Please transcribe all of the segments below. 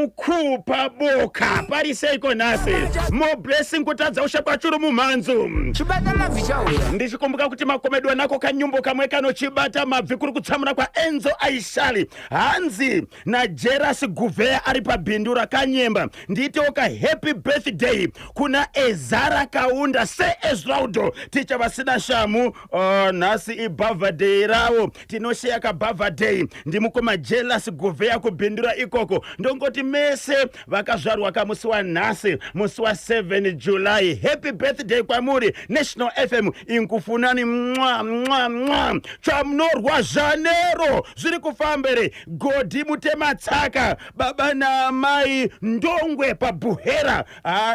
Mukupa boka pari seiko nhasi? More blessing kutadza ushe kwachuru mumhanzu. Chibata mabvi chauya. Ndichikumbuka kuti makomedwa nako kanyumbo kamwe kanochibata mabvi kuri kutsamura kwaEnzo Aishali. Hanzi naJeras Guvheya ari pabindu rakanyemba. Ndiitewo ka happy birthday kuna Ezara Kaunda seEzraudo ticha vasina shamhu. Oh, nhasi ibhavhadhei ravo. Tinosheya kabhavhadhei ndimukoma Jealous Guvheya kubhindura ikoko. Ndongoti mese vakazvarwa kamusi wanhasi musi wa 7 July, happy birthday kwamuri. National FM inkufunani mwa mwa mwa chamunorwa zvanero zviri kufambere Godhi Mutematsaka baba naamai Ndongwe paBuhera.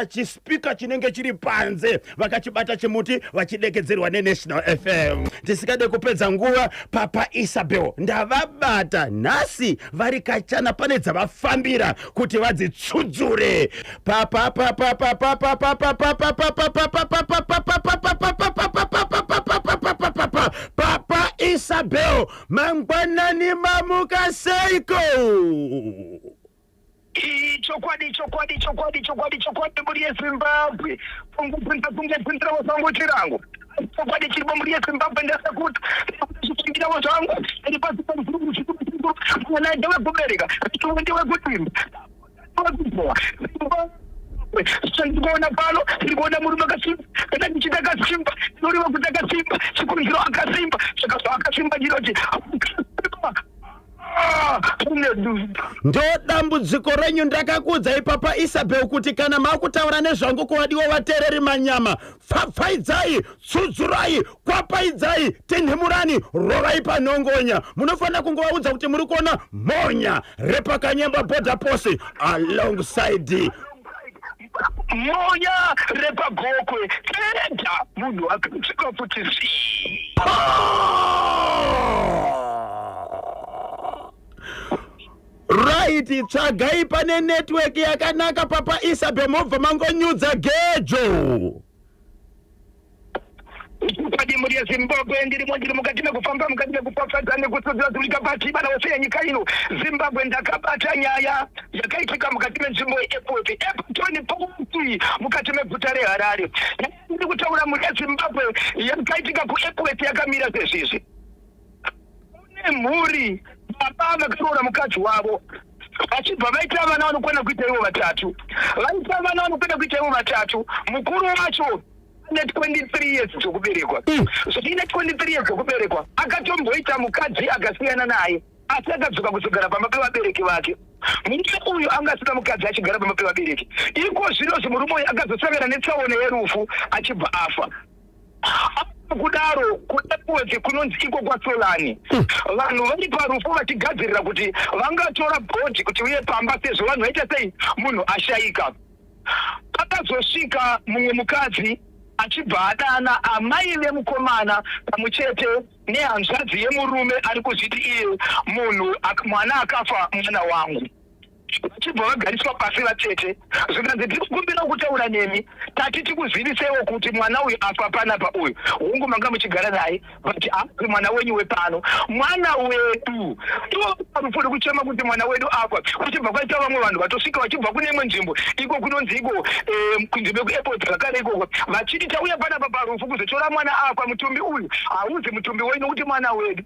Chispika chinenge chiri panze vakachibata chimuti vachidekedzerwa neNational FM. Tisikade kupedza nguva, Papa Isabel ndavabata nhasi vari kachana pane dzavafambira kuti vadzitsudzure. Papa papa papa papa papa papa papa papa papa papa papa papa Papa Isabel, mangwanani, mamuka seiko? Chokwadi, chokwadi, chokwadi, chokwadi, chokwadi, mhuri yeZimbabwe, kungopinza kungopinzirawo zvangu chirango. Chokwadi chiripo, mhuri yeZimbabwe, ndesekuti ndikuchipindirawo zvangu ndiri pasi pamuzuru. Mwana ndewekubereka, ndewekutimba, ndewekuboa. Ndikuona pano, ndikuona murume akasimba. Kana ndichiti akasimba, ndinoreva kuti akasimba chikonzero akasimba, saka zvaakasimba ndinoti Ndo dambudziko renyu. Ndakakuudzai, Papa Isabel, kuti kana makutaura nezvangu kuvadiwa vateereri, manyama pfapfaidzai, tsudzurai, kwapaidzai, tinhimurani, rovai panhongonya. Munofanira kungovaudza kuti muri kuona monya repakanyemba border post alongside Monya repagokwe teda munhu akasvika futi zii. Right, tsvagai pane network yakanaka, Papa Isabel, mobva mangonyudza gejo. Chokwadi, mhuri yeZimbabwe, ndirimo, ndiri mukati mekufamba, mukati mekupfapfadza nekutsudzura dzimika pati vana vose yenyika ino Zimbabwe. Ndakabata nyaya yakaitika mukati menzvimbo yeEpworth, Epton Park, mukati meguta reHarare. Ndiri kutaura, mhuri yeZimbabwe, yakaitika kuEpworth yakamira sezvizvi. Kune mhuri, baba vakaroora mukadzi wavo, vachibva vaita vana vanokwana kuita ivo vatatu. Vaita vana vanokwana kuita ivo vatatu. Mukuru wacho ane 23 years dzokuberekwa. Zvaine 23 years dzokuberekwa, akatomboita mukadzi akasiyana naye, asi akadzoka kuzogara pamba pevabereki vake. Murume uyu anga asina mukadzi, achigara pamba pevabereki. Iko zvinozvi murume uyu akazosangana netsaona yerufu, achibva afa. Kudaro kuEpworth kunonzi iko kwaSolani, vanhu vari parufu vachigadzirira kuti vangatora body kuti uye pamba, sezvo vanhu vaita sei, munhu ashayika. Pakazosvika mumwe mukadzi achibva adana amai vemukomana pamwe chete nehanzvadzi yemurume ari kuzviti iye munhu mwana akafa mwana wangu. Vachibva vagariswa pasi vatete, zvikanzi, "Tiri kukumbira kutaura nemi. Tati tikuzivisewo kuti mwana uyu afa panapa uyu, hongu manga muchigara naye, but haasi mwana wenyu wepano, mwana wedu." Ivo parufu rekuchema kuti mwana wedu afa, kuchibva kwaita vamwe vanhu vatosvika vachibva kune imwe nzvimbo, iko kunonzi iko kunzvimbo yekuairport zvakare ikoko, vachiti, "Tauya panapa parufu kuzotora mwana afa. Mutumbi uyu hauzi mutumbi wenyu, nokuti mwana wedu."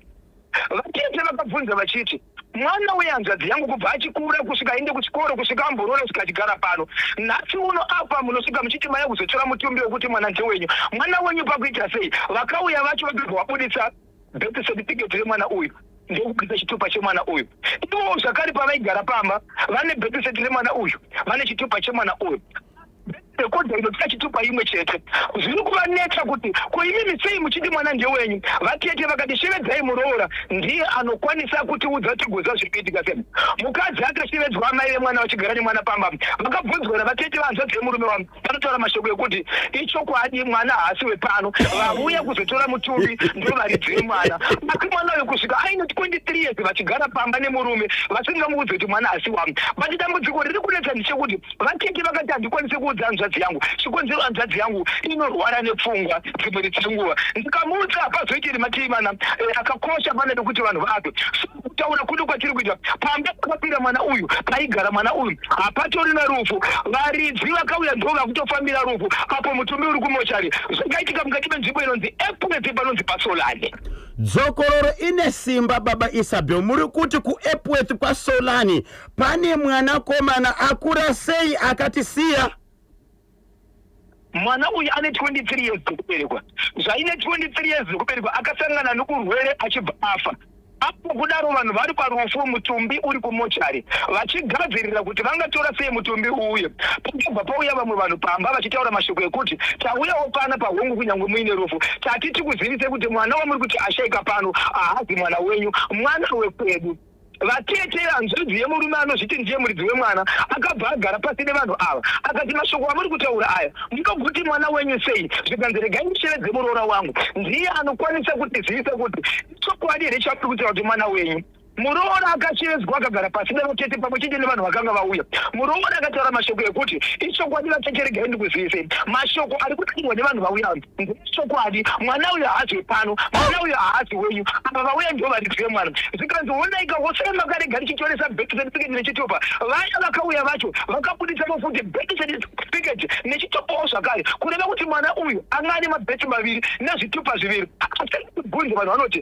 Vatete vakabvunza vachiti, "Mwana wehanzvadzi yangu kubva achikura kusvika aende kuchikoro, kusvika amboroora, kusvika achigara pano, nhasi uno apa munosvika muchiti maya kuzotora mutumbi wekuti mwana ndewenyu. Mwana wenyu pakuita sei?" Vakauya vacho vakabva vabuditsa birth certificate remwana uyu, ndokubudisa chitupa chemwana uyu. Ivowo zvakare pavaigara pamba vane birth certificate remwana uyu, vane chitupa chemwana uyu. Rekodha inotika chitupa imwe chete. Zviri kuvanetsa kuti ko imimi sei muchiti mwana ndewenyu. Vatete vakati, "Shevedzai muroora, ndiye anokwanisa kutiudza tigoziva zviri kuitika sei." Mukadzi akashevedzwa, amai vemwana vachigara nemwana pamba. Vakabvunzwa navatete vanzvadzi yemurume wavo, vanotaura mashoko ekuti ichokwadi, mwana haasi wepano, vauya kuzotora mutumbi ndo varidzi vemwana. Asi mwana uyu kusvika aine 23 years vachigara pamba nemurume vasingamuudzi kuti mwana hasi wavo. But dambudziko riri kunetsa ndechekuti vatete vakati, "Handikwanisi kuudza hanzvadzi." hanzvadzi yangu. Chikonzero, hanzvadzi yangu inorwara nepfungwa dzimweni dzenguva. Ndikamuudza, hapazoiti rematimana akakosha panode kuti vanhu vape. So kutaura kuno kwatiri kuita, pamba pakapinda mwana uyu, paigara mwana uyu, hapatorina rufu. Varidzi vakauya ndo vakutofambira rufu apo mutumbi uri kumochari. Zvakaitika mukati menzvimbo inonzi Epworth, panonzi paSolani. Dzokororo ine simba, baba Isabel. Muri kuti kuEpworth kwaSolani pane mwanakomana akura sei akatisiya? Mwana uyu ane 23 years dzekuberekwa. Zvaine 23 years dzekuberekwa, akasangana nokurwere achibva afa. Apo kudaro vanhu vari parufu, mutumbi uri kumochari, vachigadzirira kuti vangatora sei mutumbi uyu. Pakabva pauya vamwe vanhu pamba vachitaura mashoko ekuti, "Tauyawo pana pahongu, kunyange muine rufu, tati tikuzivise kuti mwana wamuri kuti ashaika pano haazi mwana wenyu, mwana wekwedu." Vatete, hanzvadzi yemurume anozviti ndiye muridzi wemwana, akabva agara pasi nevanhu ava akati, "Mashoko amuri kutaura aya, munoguti mwana wenyu sei?" Zvikanzi, "Regai ndishevedze muroora wangu, ndiye anokwanisa kutizivisa kuti chokwadi here chamuri kutaura kuti mwana wenyu." Muroora akashevedzwa, akagara pasi nevatete pamwe chete nevanhu vakanga vauya. Muroora akataura mashoko ekuti, "Ichokwadi vatete, regai ndikuzivisei, mashoko ari kutaurwa nevanhu vauya ndechokwadi. Mwana uyu haazi pano, mwana uyu haazi wenyu, ava vauya ndo varidzi vemwana." Zvikanzi, "Onaika wosai makarega richitoresa birth certificate nechitupa." Vaya vakauya vacho vakabuditsamo futi birth certificate nechitupawo zvakare, kureva kuti mwana uyu anga ane mabirth maviri nezvitupa zviviri. Asi bvunze vanhu vanoti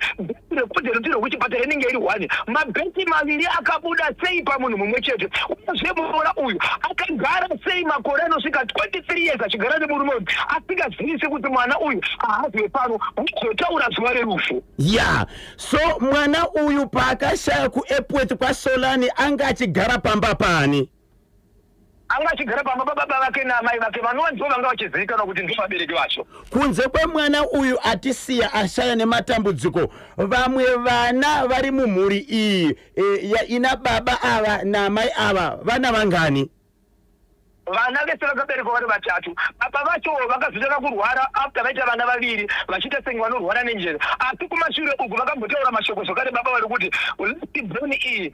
rekodzero ndiro kuchipatara inenge iri one. Mabirth maviri akabuda sei pamunhu mumwe chete? Uyezve muroora uyu akagara sei makore anosvika 23 years achigara nemurume uyu asingazivisi kuti mwana uyu haazi wepano, uzotaura zuva rerufu? Ya, so mwana uyu paakashaya kuEpworth kwaSolani, anga achigara pamba pani? Anga achigara pamba pababa vake naamai vake, vanova ndivo vanga vachizivikanwa kuti ndivo vabereki vacho. Kunze kwemwana uyu atisiya, ashaya nematambudziko, vamwe vana vari mumhuri iyi ina baba ava naamai ava, vana vangani? Vana vese vakaberekwa vari vatatu. Baba vacho vakazotanga kurwara after vaita vana vaviri, vachiita senge vanorwara nenjere. Asi kumashure uku vakambotaura mashoko zvakare baba vari kuti, "Last born iyi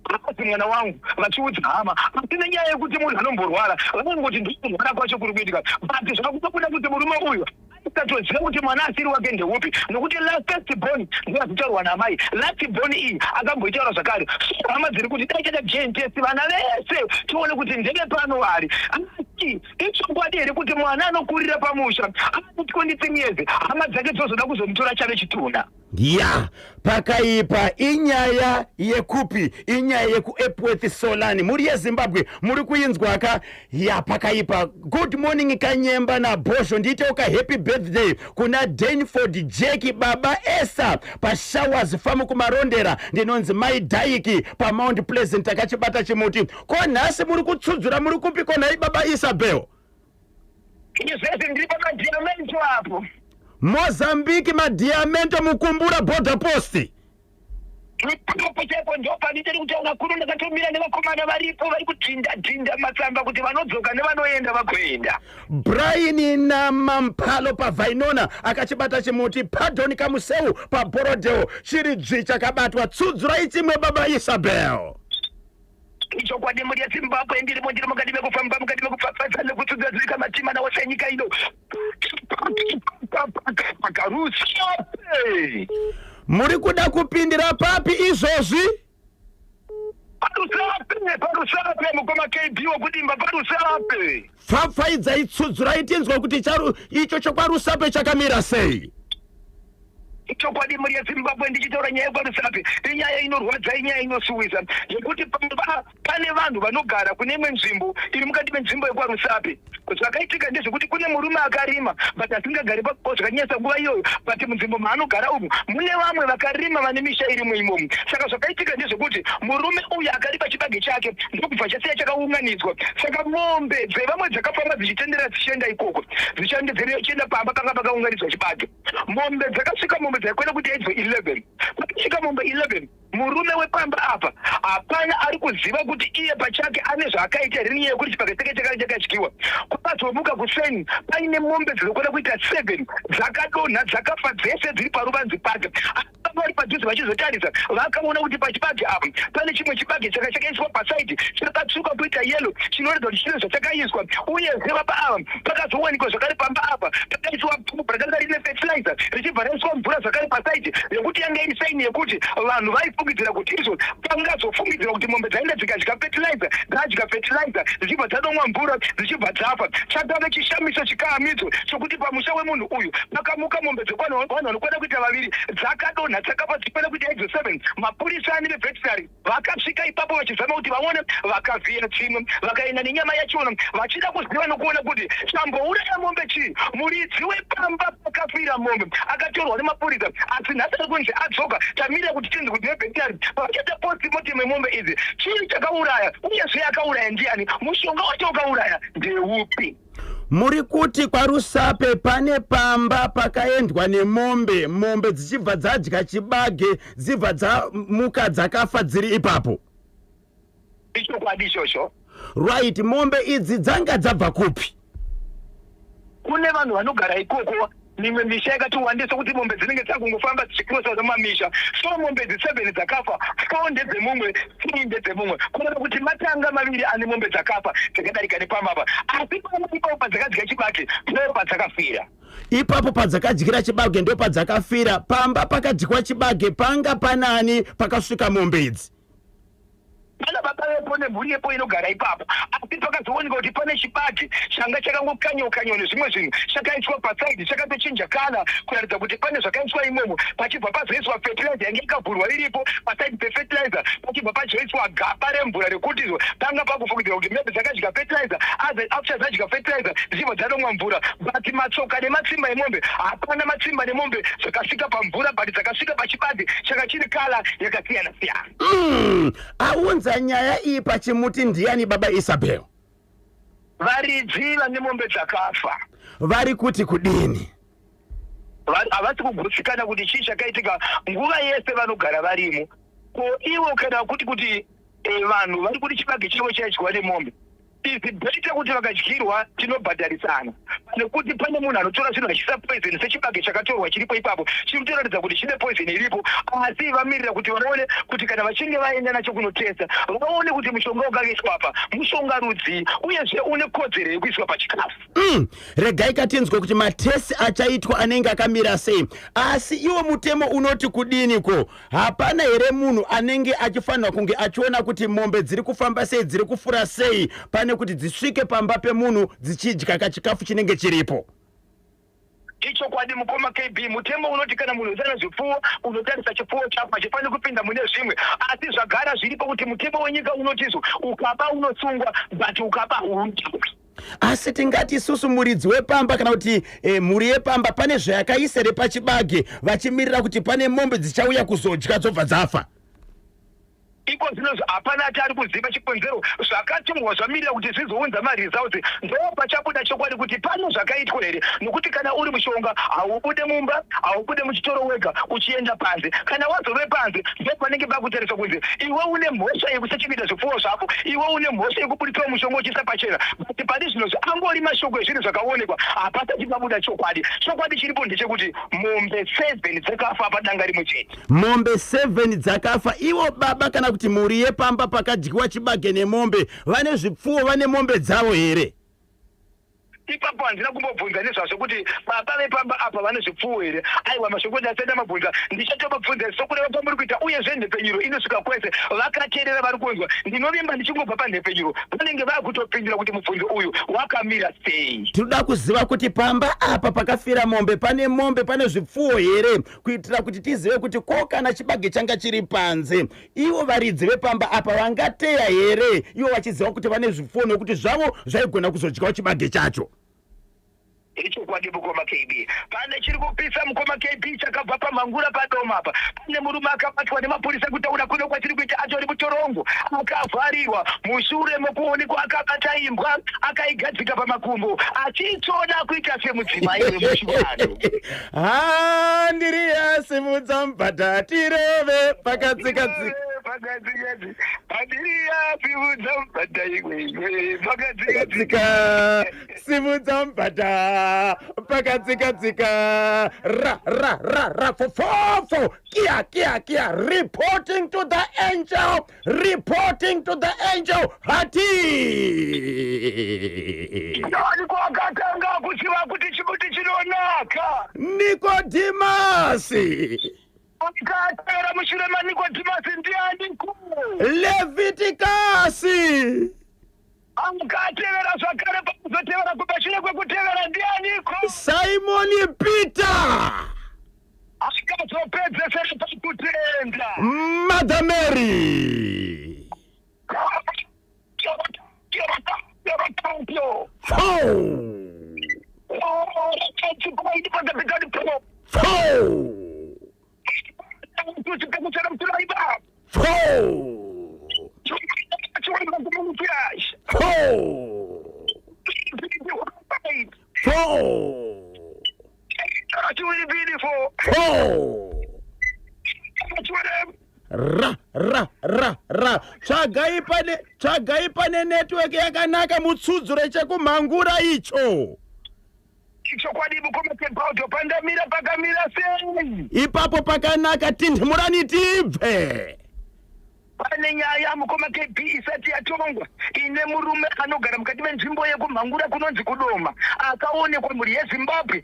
haazi mwana wangu," vachiudza hama. Asi nenyaya yekuti munhu anomborwara, vanongoti ndokurwara kwacho kuri kuitika. But zvakutobuda kuti murume uyu aisatoziva kuti mwana asiri wake ndeupi, nokuti last born ndoyazitaurwa naamai. Last born iyi akamboitaura zvakare. So hama dziri kuti dai chaita DNA test, vana vese tione kuti ndeve pano vari. Asi ichokwadi here kuti mwana anokurira pamusha ane 23 years, hama dzake dzozoda kuzomutora chave chitunha? Ya, pakaipa. Inyaya yekupi? Inyaya yekuEpworth Solani. Muri yeZimbabwe, muri kuinzwaka? Ya, pakaipa. Good morning Kanyemba naBhosho. Ndiitewo kahappy birthday kuna Danford Jacki, baba Esa paShowers Farm kuMarondera. Ndinonzi Mai Daiki paMount Pleasant. Takachibata chimuti. Ko nhasi muri kutsudzura muri kupi konhai, baba Isabel? Izvezvi ndiri paMadiamento apo. Mozambique, Madiamento, Mukumbura border post? Ipapo chaipo ndo panditiri kutaura kuno. Ndakatomira nevakomana varipo vari kudhinda dhinda matsamba kuti vanodzoka nevanoenda vagoenda. Brian naMampalo paVainona akachibata chimuti. Pardon Kamuseu paBorodeo, chiri dzvi chakabatwa. Tsudzurai chimwe, baba Isabel. Ichokwadi, muri yeZimbabwe, ndirimo, ndiri mukati mekufamba, mukati mekupfapfadza nekutsudza matima nawose enyika ino. Rusape. Muri kuda kupindira papi izvozvi? PaRusape, paRusape, mukoma KB wokudimba, paRusape. Pfapfaidzai, tsudzurai tinzwa kuti icho chokwaRusape chakamira sei. Chokwadi, muri yeZimbabwe, ndichitaura nyaya yekwaRusape, inyaya inorwadza, inyaya inosuwisa, yekuti pamba pane vanhu vanogara kune imwe nzvimbo iri mukati menzvimbo yekwaRusape. Zvakaitika ndezvekuti kune murume akarima but asingagari zvakanyanyisa nguva iyoyo, but munzvimbo maanogara umu mune vamwe vakarima vane misha irimo imomo. Saka zvakaitika ndezvekuti murume uyu akarima chibage chake, ndokubva chasiya chakaunganidzwa. Saka mombe dzevamwe dzakafamba dzichitendera dzichienda ikoko, dzichienda pamba panga pakaunganidzwa chibage. Mombe dzakasvika, mombe dzaikwenda kuti yaidzwe 11. Pakasvika mombe 11, murume wepamba apa hapana ari kuziva kuti iye pachake ane zvaakaita here nenyaya yekuti chibage chake chakanga chakadyiwa. Kwakazomuka kuseni paine mombe dzinokwana kuita 7 dzakadonha, dzakafa dzese, dziri paruvanzi pake. Vari padhuze vachizotarisa, vakaona kuti pachibage apa pane chimwe chibage chakaiswa paside chakatsvuka. kuita yellow, chinoratidza kuti chine zvachakaiswa. Uyezve vapa ava pakazowanikwa zvakare pamba apa pakaiswa pumbu rakanga rine fertilizer, richibva raiswa mvura zvakare pasaidi, yekuti yanga iri sign yekuti vanhu vaifungidzira kuti izvo pangazofungidzira kuti mombe dzaenda dzikadya fertilizer, dzadya fertilizer, dzichibva dzanomwa mvura, dzichibva dzafa. Chakave chishamiso chikahamidzo chokuti pamusha wemunhu uyu pakamuka mombe dzekwanhu vanhu vanokwana kuita vaviri dzakadonha, dzakafa, dzikwana kuita idzo 7. Mapurisa ane veveterinary vakasvika ipapo vachizama kuti vaone, vakavhiya dzimwe, vakaenda nenyama yachona vachida kuziva nokuona kuti chambouraya mombe chii. Muridzi wepamba pakafira mombe akatorwa nemapurisa, asi nhasi ari kunzi adzoka. Tamirira kuti tinzi kuti veveterinary pavachaita postmortem yemombe idzi, chii chakauraya, uyezve akauraya ndiani, mushonga wacho wakauraya ndeupi? Muri kuti kwaRusape pane pamba pakaendwa nemombe, mombe dzichibva dzadya chibage, dzibva dzamuka dzakafa dziri ipapo? Ichokwadi ichocho. Right, mombe idzi dzanga dzabva kupi? Kune vanhu vanogara ikoko, mimwe misha yakati wandisa kuti mombe dzinenge dzakungofamba dzichikrosa mumamisha. So mombe idzi 7 dzakafa, 4 ndedzemumwe, 3 ndedzemumwe, kureva kuti matanga maviri ane mombe dzakafa dzakadarika nepamba apa. Asi pamba ipapo padzakadya chibage ndo padzakafira. Ipapo padzakadyira chibage ndo padzakafira. Pamba pakadyiwa chibage panga panani pakasvika mombe idzi? Pana baba vepo nemhuri yepo inogara ipapo. Asi pakazooneka kuti pane chibage changa chakangokanyiwa kanyiwa nezvimwe zvinhu, chakaiswa pasaidi, chakatochinja colour kuratidza kuti pane zvakaiswa imomo. Pachibva pazoiswa fertilizer yange yakavhurwa iripo pasaidi pefertilizer, pachibva pazoiswa gaba remvura rekuti izvo panga pakufungidzira kuti maybe dzakadya fertilizer, after dzadya fertilizer dzichibva dzanomwa mvura. But matsoka nematsimba emombe hapana, matsimba nemombe zvakasvika pamvura, but dzakasvika pachibage changa chiri colour yakasiyana siyana. Aunza nyaya iyi pachimuti ndiani, baba Isabel? Varidzi vane mombe dzakafa. Vari kuti kudini? Havasi kugutsikana kuti chii chakaitika. Nguva yese vanogara varimo ko ivo kana kuti vanhu vari kuti chibage chavo chaidyiwa nemombe. Is better kuti vakadyirwa tinobhadharisana, pane kuti pane munhu anotora zvinhu achiisa poison sechibage chakatorwa chiripo ipapo, chiri kutoratidza kuti chine poison iripo. Asi vamirira kuti vaone kuti kana vachinge vaenda nacho kunotesta, vaone kuti mushonga wakaiswa apa mushonga rudzii, uyezve une kodzero yekuiswa pachikafu. Regai katinzwe kuti matesti achaitwa anenge akamira sei. Asi iwo mutemo unoti kudini ko? Hapana here munhu anenge achifanirwa kunge achiona kuti mombe dziri kufamba sei, dziri kufura sei, pane kuti dzisvike pamba pemunhu dzichidya kachikafu chinenge chiripo? Ichokwadi, mukoma KB. Mutemo unoti kana munhu usana zvipfuwo, unotarisa chipfuwo chako, hachifaniri kupinda mune zvimwe. Asi zvagara zviripo kuti mutemo wenyika unotizvo ukaba unosungwa, but ukaba hautongwi. Asi tingati isusu muridzi wepamba kana kuti mhuri yepamba pane zvayakaisa here pachibage vachimirira kuti pane mombe dzichauya kuzodya dzobva dzafa? Iko zvinozvi hapana ati ari kuziva chikonzero. Zvakatorwa zvamirira kuti zvizounza maresults, ndo pachabuda chokwadi kuti pane zvakaitwa here, nokuti kana uri mushonga haubude mumba, haubude muchitoro wega uchienda panze. Kana wazove panze, ndo panenge pakutariswa kunzi iwe une mhosva yekusachengeta zvipfuwo zvako, iwe une mhosva yekubuditsawo mushonga uchiisa pachena. But pane zvinozvi angori mashoko ezvinhu zvakaonekwa, hapasati pabuda chokwadi. Chokwadi chiripo ndechekuti mombe 7 dzakafa padanga rimwe chete. Mombe 7 dzakafa. Ivo baba kana kuti mhuri yepamba pakadyiwa chibage nemombe vane zvipfuwo, vane mombe dzavo here? Ipapo handina kumbobvunza nezvazvo kuti baba vepamba apa vane zvipfuwo here. Aiwa, mashoko ndasati ndamabvunza, ndichatobabvunza sokureva kwamuri kuita. Uyezve nhepfenyuro inosvika kwese, vakateerera vari kunzwa. Ndinovimba ndichingobva panhepfenyuro vanenge vakutopindura kuti mubvunzo uyu wakamira sei. Tinoda kuziva kuti pamba apa pakafira mombe pane mombe, pane zvipfuwo here, kuitira kuti tizive kuti ko kana chibage changa chiri panze, ivo varidzi vepamba apa vangateya here ivo vachiziva kuti vane zvipfuwo, nokuti zvavo zvaigona kuzodyawo chibage chacho? Ichokwadi, mukoma KB. Pane chiri kupisa, mukoma KB, chakabva pamhangura padoma apa. Pane murume akabatwa nemapurisa. Kutaura kuno kwatiri kuita atori mutorongo, akavharirwa mushure mokuonekwa akabata imbwa, akaigadzika pamakumbo achiitsvoda kuita semudzimai wemuchivano. Handiriya, simudza mubhadha tirove pakatsika tsika. Pakadzikadzi Adiria simudza mubhadha iwe iwe pakadzikadzika. Tsika simudza mubhadha pakatsika-tsika ra ra ra ra fofofo kia kia kia reporting to the angel reporting to the angel hati Ndani kwakatanga kuziva kuti chimuti chinonaka. Nikodhimasi. Akatevera mushure maNikodhimasi ndiani ku? Levitikasi. Akatevera zvakare pakuzotevera kumashure kwekutevera ndianiko? Simoni Peter. Akazopedzesera pakutenda. Mother Mary. Four. Four. Four. Four. Four. Four. Ra ra ra ra tsvagai pane tsvagai pane network yakanaka mutsudzure chekumhangura icho. Chokwadi mukoma Tebaudo, pandamira pakamira sei? Ipapo pakanaka, tindimurani tibve. Pane nyaya, mukoma KB, isati yatongwa, ine murume anogara mukati menzvimbo yekumhangura kunonzi Kudoma, akaonekwa mhuri yeZimbabwe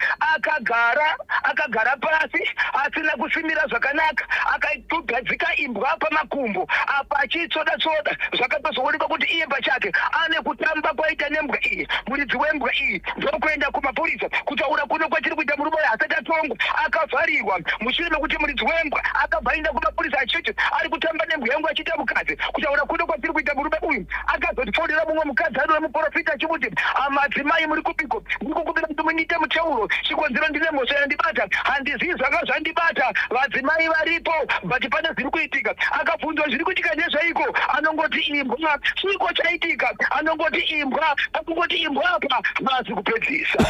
akagara pasi asina kusimira zvakanaka, akatogadzika imbwa pamakumbo apa achiitsoda tsoda. Zvakatozoonekwa kuti iye pachake ane kutamba kwaita nembwa iyi. Muridzi wembwa iyi ndokuenda kumapurisa. Kutaura kuno kwatiri kuita, murume uyu asati atongwa, akavharirwa mushure mekuti muridzi wembwa akabva aenda kumapurisa achiti ari kutamba nembwa yangu achiita mukadzi. Kutaura kuno kwatiri kuita, murume uyu akazofonera mumwe mukadzi anova muprofita achimuti, "Madzimai, muri kupiko? Ndiri kukumbira kuti mundiite muteuro. Chikonzero ndine mhosva yandibata, handizivi zvanga zvandibata. Vadzimai varipo, but pane zviri kuitika." Akabvunzwa zviri kuitika ndezveiko, anongoti imbwa. Chiko chaitika? Anongoti imbwa. Akungoti imbwa apa haasi kupedzisa.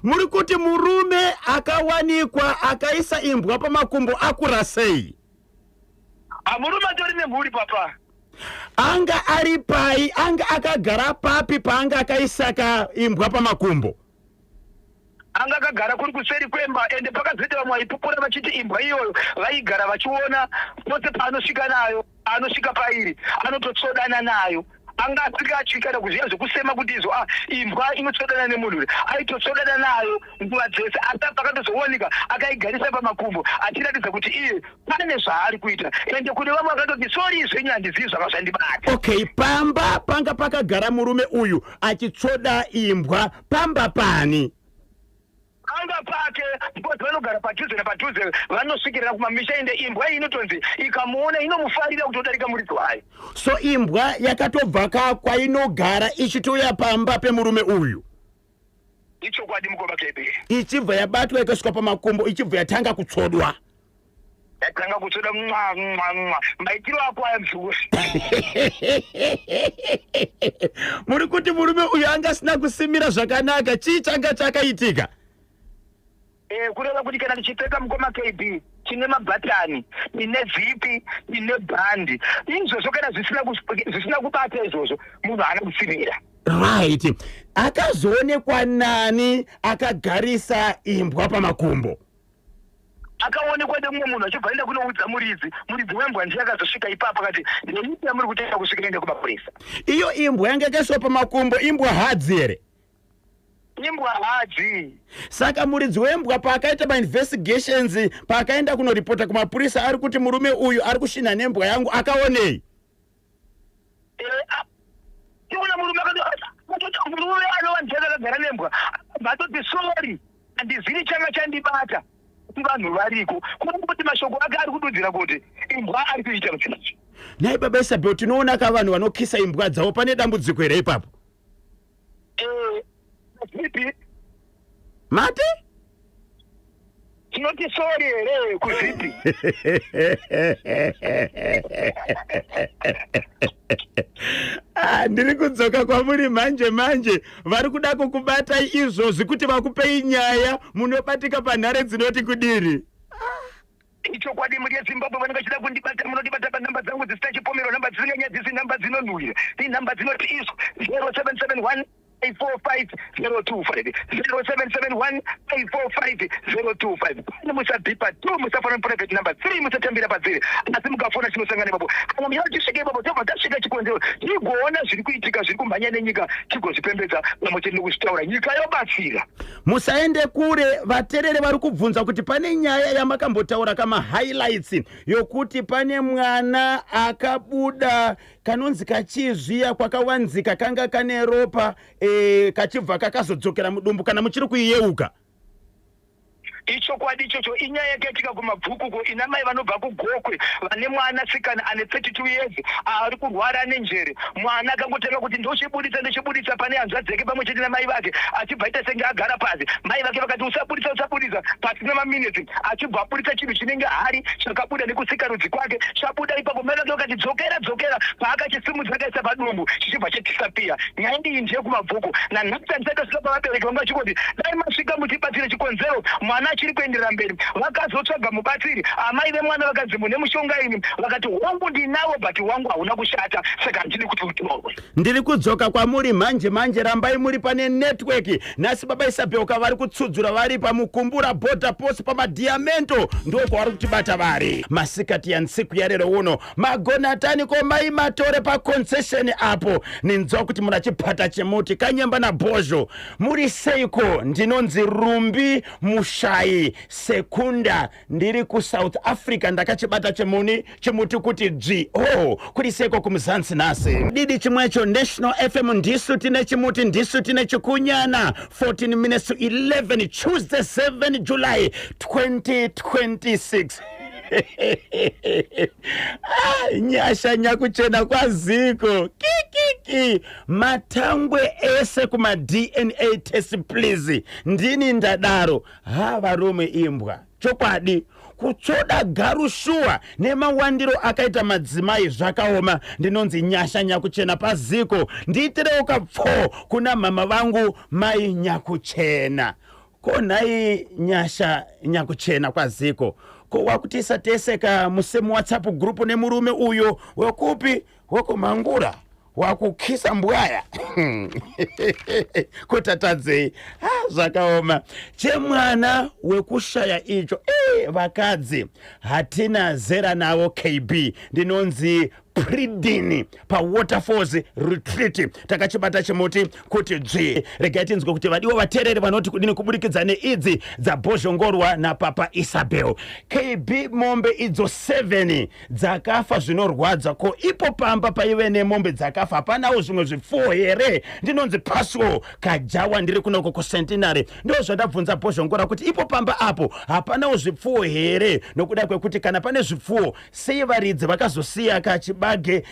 Muri kuti murume akawanikwa akaisa imbwa pamakumbo akura sei? Murume atori nemhuri, papa. Anga ari pai? Anga akagara papi paanga akaisaka imbwa pamakumbo? Anga akagara kuri kuseri kwemba, ende pakazoita vamwe vaipupura vachiti imbwa iyoyo vaigara vachiona pose paanosvika nayo, anosvika pairi anototsodana nayo. Anga asingatyi kana kuziva zvekusema kuti izvo imbwa inotsodana nemunhu. Aitotsodana nayo nguva dzese, asi pakatozooneka akaigarisa pamakumbo achiratidza kuti iye pane zvaari kuita. Ende kune vamwe vakatoti, "Sorry zvenyu, handizivi zvanga zvandibata." Okay, pamba panga pakagara murume uyu achitsoda imbwa pamba pani? Anga pake, because vanogara padhuze napadhuze, vanosvikirira kumamisha. Ende imbwa iyi inotonzi ikamuona inomufarira kutodarika muridzi wayo. So imbwa yakatobva ka kwainogara ichitouya pamba pemurume uyu? Ichokwadi, mukoma KB. Ichibva yabatwa ikasvika pamakumbo, ichibva yatanga kutsodwa? Yatanga kutsoda, mwa mwa mwa, maitiro ako aya mzukuru. Muri kuti murume uyu anga asina kusimira zvakanaka. Chii changa chakaitika? Kureva kuti kana tichipfeka, mukoma KB, tine mabhatani, tine zipi, tine bhandi. Izvozvo kana zvisina kubata izvozvo, munhu haana kusimira. Right, akazoonekwa nani akagarisa imbwa pamakumbo? Akaonekwa nemumwe munhu achibva aenda kunoudza muridzi. Muridzi wembwa ndiye akazosvika ipapo akati, "Ndeipi yamuri kutenga?" kusvika ende kumapurisa. Iyo imbwa yanga yakaiswa pamakumbo imbwa hadzi here? Imbwa hadzi. Saka muridzi wembwa paakaita mainvestigations, paakaenda kunoripota kumapurisa ari kuti murume uyu ari kushinha nembwa yangu, akaonei? Tiona murume akatoti, murume anova ndiye akagara nembwa, akabva atoti, "Sorry, handizivi changa chandibata, kuti vanhu variko." Kuona kuti mashoko ake ari kududzira kuti imbwa ari kuita muchinacho. Nhai baba Isabel, tinoona ka vanhu vanokisa imbwa dzavo. Pane dambudziko here ipapo? Zipi. Mati? Tinoti sorry here kuzipi? Ah, ndiri kudzoka kwamuri manje manje. Vari kuda kukubatai izvozvi kuti vakupei nyaya. Munobatika panhare dzinoti kudini? Ichokwadi, muri yeZimbabwe vanenge vachida kundibata, munondibata panhamba dzangu dzisina chipomero, nhamba dzisinganyadzisi, nhamba dzinonhuhwira, inhamba dzinoti isu 0771 545 025, 0771 545 025. Pane musabhipa 2, musafona private number 3, musatambira padziri, asi mukafona chinosangana ipapo. Kana muchida tisvike ipapo, tobva tasvika chikonzero, tigoona zviri kuitika, zviri kumhanya nenyika, tigozvipembedza pamwe chete nekuzvitaura, nyika yobatsira. Musaende kure, vateereri vari kubvunza kuti pane nyaya yamakambotaura kama highlights yokuti pane mwana akabuda kanonzi kachizviya kwakawanzika kanga kane ropa kachibva kakazodzokera mudumbu, kana muchiri kuiyeuka. Ichokwadi ichocho, inyaya yakaitika kuMabvukuko, ina mai vanobva kuGokwe vane mwana sikana ane 32 years ari kurwara nenjere. Mwana akangotanga kuti ndochibuditsa, ndochibuditsa pane hanzvadzi yake pamwe chete namai vake, achibva aita senge agara pasi. Mai vake vakati, "Usabuditsa, usabuditsa." Pasina maminitsi achibva abuditsa chinhu chinenge hari chakabuda nekusikarudzi kwake. Chabuda ipapo, mai vake vakati, "Dzokera, dzokera." Paakachisimudza akaisa padumbu, chichibva chadisappear. Nyaya iyi ndeyekuMabvuku. Nanhasi handisati tasvika pavabereki vanga vachingoti dai masvika mutibatsire chikonzero mwana achiri kuenderera mberi. Vakazotsvaga mubatsiri, amai vemwana vakanzi, "Mune mushonga ini?" Vakati, "Wangu ndinawo, but wangu hauna kushata, saka handidi kuti utorwe." Ndiri kudzoka kwamuri manje manje, rambai muri pane network. Nhasi baba Isabelka vari kutsudzura vari paMukumbura border post paMadiamento, ndo kwavari kutibata vari masikati yansiku yarero uno. Magonatani komai matore paconcession apo, ninzwa kuti muna chipata chemuti Kanyemba naBhozho, muri seiko? Ndinonzi Rumbi Mushai Sekunda, ndiri kuSouth Africa, ndakachibata chemuni chimuti kuti dzvi. Oh, kuri seko kuMuzansi nhasi? Didi chimwecho, National FM, ndisu tine chimuti, ndisu tine chikunyana. 14 minutes to 11, Tuesday 7 July 2026. Ah, Nyasha Nyakuchena kwaziko kikiki, matangwe ese kuma-DNA test please, ndini ndadaro. Ha, varume, imbwa chokwadi kutsvoda garushuwa nemawandiro akaita madzimai, zvakaoma. Ndinonzi Nyasha Nyakuchena paziko, ndiitirewo kapfo kuna mama vangu mai Nyakuchena. Ko nhai Nyasha Nyakuchena kwaziko, ko wakutisa tese ka musemu WhatsApp group nemurume uyo wekupi, wekumhangura, wakukisa mbwaya, kutatadzei? Ah, zvakaoma, chemwana wekushaya icho. Vakadzi hatina zera navo. KB, ndinonzi Pridini paWaterfalls Retreat, takachibata chimuti kuti dzvi. Regai tinzwe kuti vadiwa vateereri vanoti kudini kuburikidza neidzi dzabhozhongorwa napapa Isabel. KB, mombe idzo 7 dzakafa zvinorwadza, ko ipo pamba paive nemombe dzakafa hapanawo zvimwe zvipfuwo here? Ndinonzi Paswo Kajawa, ndiri kunoko kuCentenary. Ndo zvandabvunza Bhozhongora kuti ipo pamba apo hapanawo zvipfuwo here, nokuda kwekuti kana pane zvipfuwo, sei varidzi vakazosiya kachibage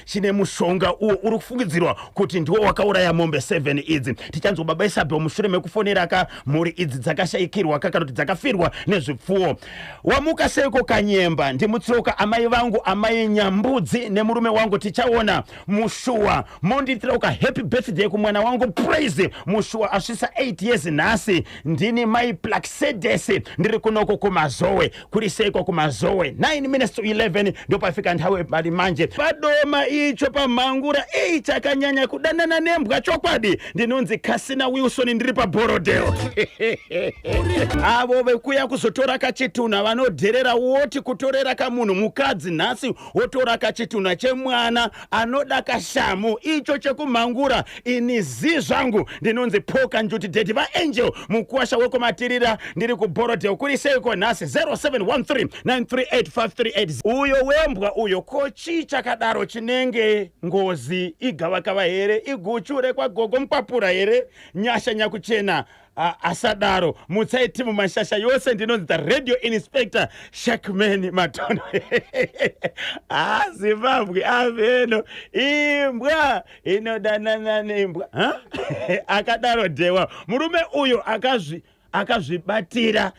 chine mushonga uwo uri kufungidzirwa kuti ndiwo wakauraya mombe 7 idzi? Tichanzwa baba Isabel mushure mekufonera ka mhuri idzi dzakashayikirwa kana kuti dzakafirwa nezvipfuwo. Wamuka seiko Kanyemba? Ndimutsoka amai vangu amai Nyambudzi nemurume wangu Tichaona Mushuwa. Mondiitirauka happy birthday kumwana wangu Praise Mushuwa, asvisa 8 years nhasi. Ndini mai Plaxedes, ndiri kunoko kuMazowe. Kuri seiko kuMazowe? 9 minutes to 11, ndopafika nthawe pali manje padoma icho pamhangura. Ei, chakanyanya kudanana nembwa chokwadi. Ndinonzi Kasina Wilson, ndiri paBorodale. Avo vekuya kuzotora kachitunha vanodherera, woti kutorera kamunhu mukadzi nhasi, wotora kachitunha chemwana anoda kashamu icho chekumhangura. Ini zi zvangu ndinonzi Poka Njuti, daddy vaAngel mukuwasha wekumatirira, ndiri kuBorodale. Kuri seiko nhasi? 0713938538. Uyo wembwa uyo, ko chii chakadaro? Chinenge ngozi, igavakava here, iguchu rekwagogo mukwapura here? Nyasha Nyakuchena asadaro, mutsai timu mashasha yose. Ndinonzi the radio inspector Shakman Matono. Ah, Zimbabwe aveno imbwa inodanana nembwa. Akadaro Dhewa, murume uyo akazvibatira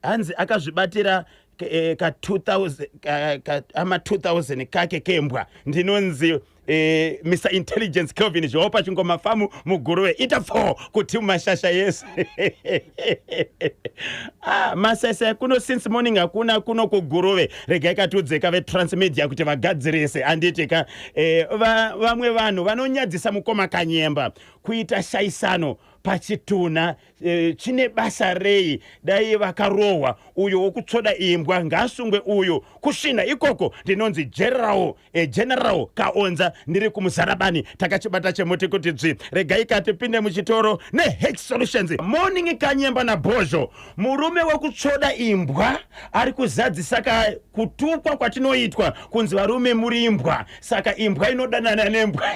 hanzi akazvibatira ka 2000 ama 2000 kake kembwa. Ndinonzi Mr Intelligence Kelvin Zhou pachingoma famu muguruve ita 4 kuti mashasha yese. Ah, masese kuno since morning hakuna kuno kuguruve. Regai katiudzeka veTransmedia kuti vagadzirise, handiti ka? Vamwe vanhu vanonyadzisa. Mukoma Kanyemba, kuita shaisano pachitunha chine basa rei? Dai vakarohwa. Uyo wokutsvoda imbwa ngaasungwe uyo, kusvina ikoko. Ndinonzi General Kaonza, ndiri kuMuzarabani. Takachibata chemuti kuti dzvi. Regai katipinde muchitoro neH Solutions. Morning Kanyemba naBhozho. Murume wekutsvoda imbwa ari kuzadzisa ka kutukwa kwatinoitwa kunzi varume muri imbwa, saka imbwa inodanana nembwa.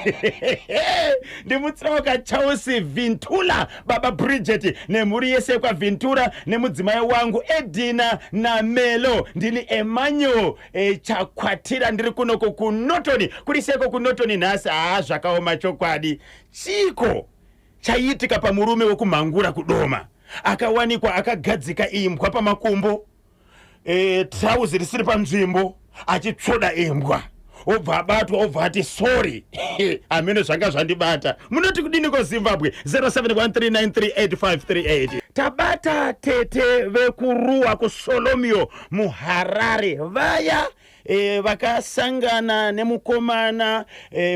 Ndimutsirawo kaCharles Vintula, baba Bridget nemhuri yese yekwaVintura, nemudzimai wangu Edina naMelo. Ndini Emmanuel Chakwatira, ndiri kunoko kuNorton. Kuri seko kuNorton nhasi? Haa, zvakaoma chokwadi. Chiko chaiitika pamurume wekumhangura kudoma akawanikwa akagadzika imbwa pamakumbo, trauzi risiri panzvimbo, achitsvoda imbwa, obva abatwa, obva ati sorry, hameno zvanga zvandibata. Munoti kudini Zimbabwe? 0713938538. Tabata tete vekuruwa kuSolomio muHarare, vaya vakasangana nemukomana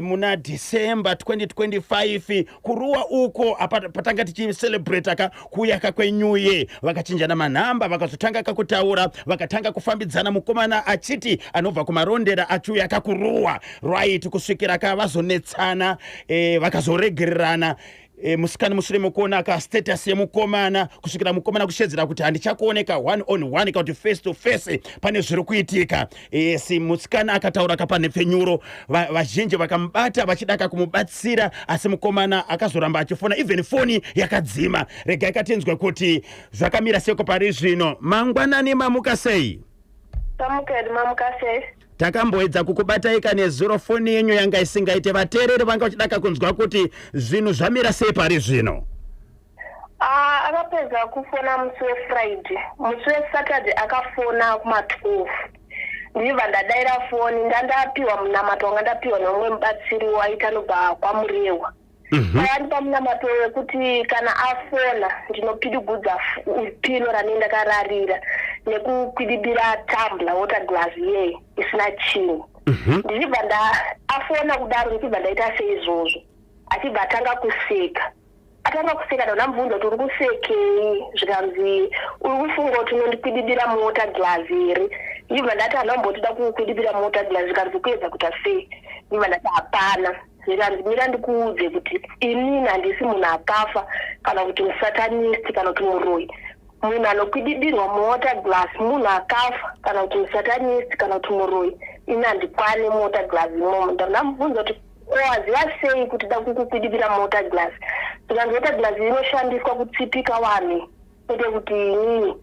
muna December 2025 kuruwa uko apa patanga tichicelebrata ka kuyaka kwenew year. Vakachinjana manhamba, vakazotanga kakutaura, vakatanga kufambidzana, mukomana achiti anobva kuMarondera achiuya kakuruwa, right, kusvikira ka vazonetsana, vakazoregererana. Musikana mushure mekuona ka status yemukomana, kusvikira mukomana kushedzera kuti handichakuoneka one on one kana kuti face to face, pane zviri kuitika. Si musikana akataura kapanhepfenyuro, vazhinji vakamubata vachidaka kumubatsira, asi mukomana akazoramba achifona, even foni yakadzima. Regai katinzwe kuti zvakamira seko pari zvino. Mangwanani, mamuka sei? Tamuka, mamuka sei? Takamboedza kukubatai kanezuro, foni yenyu yanga isingaite. Vateereri vanga vachidaka kunzwa kuti zvinhu zvamira sei pari zvino. Ah, akapedza kufona musi weFriday. Musi weSaturday akafona kuma12, ndibva ndadaira foni. Ndandapiwa munamato wanga ndapiwa neumwe mubatsiri waita anobva kwaMurehwa. Akandipa munamato wekuti kana afona ndinopidugudza pillow ranei ndakararira nekukwidibira tumbler, water glass iyeye isina chinhu. Ndichibva nda afona kudaro, ndichibva ndaita seizvozvo, achibva atanga kuseka. Atanga kuseka, ndamubvunza kuti uri kusekei? Zvikanzi uri kufunga kuti unondikwidibira muwater glass here? Ndibva ndati handambotida kukwidibira muwater glass. Zvikanzi kuedza kuita sei? Ndibva ndati hapana. Zvikanzi mira ndikuudze kuti inini handisi munhu akafa kana kuti musatanist kana kuti muroyi. Munhu anokwidibirwa muwater glass munhu akafa kana kuti musatanist kana kuti muroyi. Ini handikwane muwater glass imomo. Ndamubvunza kuti waziva sei kuti da kukukwidibira muwater glass? Zvikanzi water glass inoshandiswa kutsipika vanhu, kwete kuti inini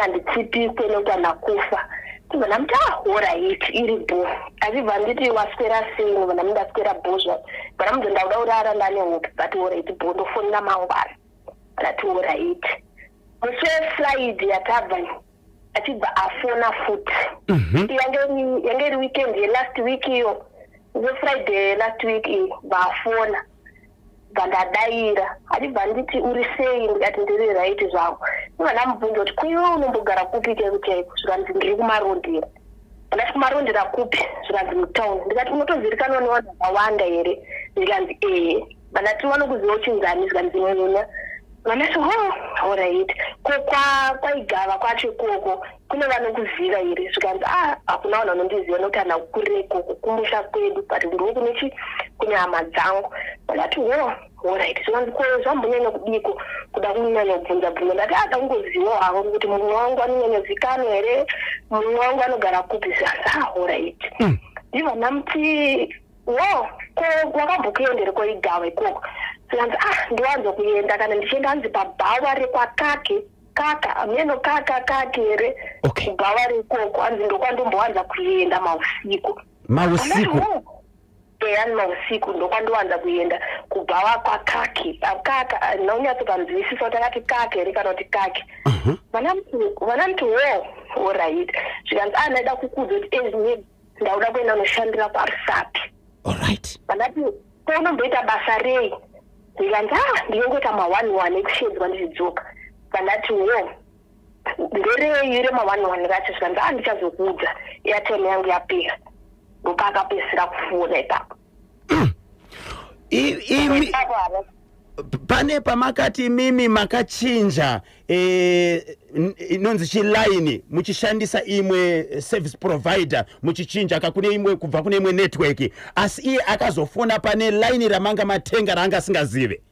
handitsipikwe nekuti handakufa. Ndibva ndamuti ah, alright, iri bho. Achibva nditi waswera sei? Ndibva ndamuti ndaswera bho zva. Bva ndamudza ndakuda kurara, ndane hope, but alright, bho, ndofonera mangwana. Ndati alright. Musi weFriday yatabva achibva afona futi. Yange iri weekend yelast week iyo, weFriday last week iyi. Bva afona, bva ndadaira. Achibva nditi uri sei? Ndikati ndiri right zvangu. Ndibva ndamubvunza kuti kuiwe unombogara kupi chaiko chaiko? Zvikanzi ndiri kuMarondera. Ndati kuMarondera kupi? Zvikanzi mutauni. Ndikati unotozivikanwa nevanhu vakawanda here? Zvikanzi ehe. Vandati vanokuziva uchinzani? Zvikanzi nuna. Vandati ho, alright, ko kwaigava kwacho ikoko kune vanokuziva here? Zvikanzi a, hakuna vanhu vanondiziva nekuti handina kukurira ikoko, kumusha kwedu, but ndo kune chi kune hama dzangu. Vandati ho, alright. Zvikanzi ko zvambonyanya kudiko kuda kunyanya kubvunza bvunza? Ndati ada kungozivawo hangu kuti mumwe wangu anonyanyozikanwa here, mumwe wangu anogara kupi. Zvikanzi ah, alright. Ndibva ndamuti wo, ko wakambokuendere koigawa ikoko? Zvikanzi ah, ndiwanzo kuenda kana ndichienda hanzi pabhawa rekwakake kaka meno kaka kake here. Kubhawa reikoko hanzi ndokwandombowanza kuenda mausiku. Mausiku? Eyani, mausiku ndokwandowanza kuenda kubhawa kwakake kaka. Naunyatsokanzwisisa kuti akati kake here kana kuti kake. Vanamuti wo, alright. Zvikanzi a, ndaida kukuudza kuti ezine ndauda kuenda unoshandira kwaRusapi. Alright. Vandati, "Ko unomboita basa rei?" Ndikanzi, "Ah, ndinongoita ma1 1 ekushedzwa ndichidzoka." Vandati, "Wo, nderei rema1 1 racho?" Zvikanzi, "Ah, ndichazokuudza, airtime yangu yapera." Ndopaakapedzisira kufona ipapo. Imi Ipapo hana. Pane pamakati mimi makachinja inonzi chilaini, muchishandisa imwe service provider, muchichinja kakune imwe kubva kune imwe network, asi iye akazofona pane laini ramanga matenga raanga asingazive?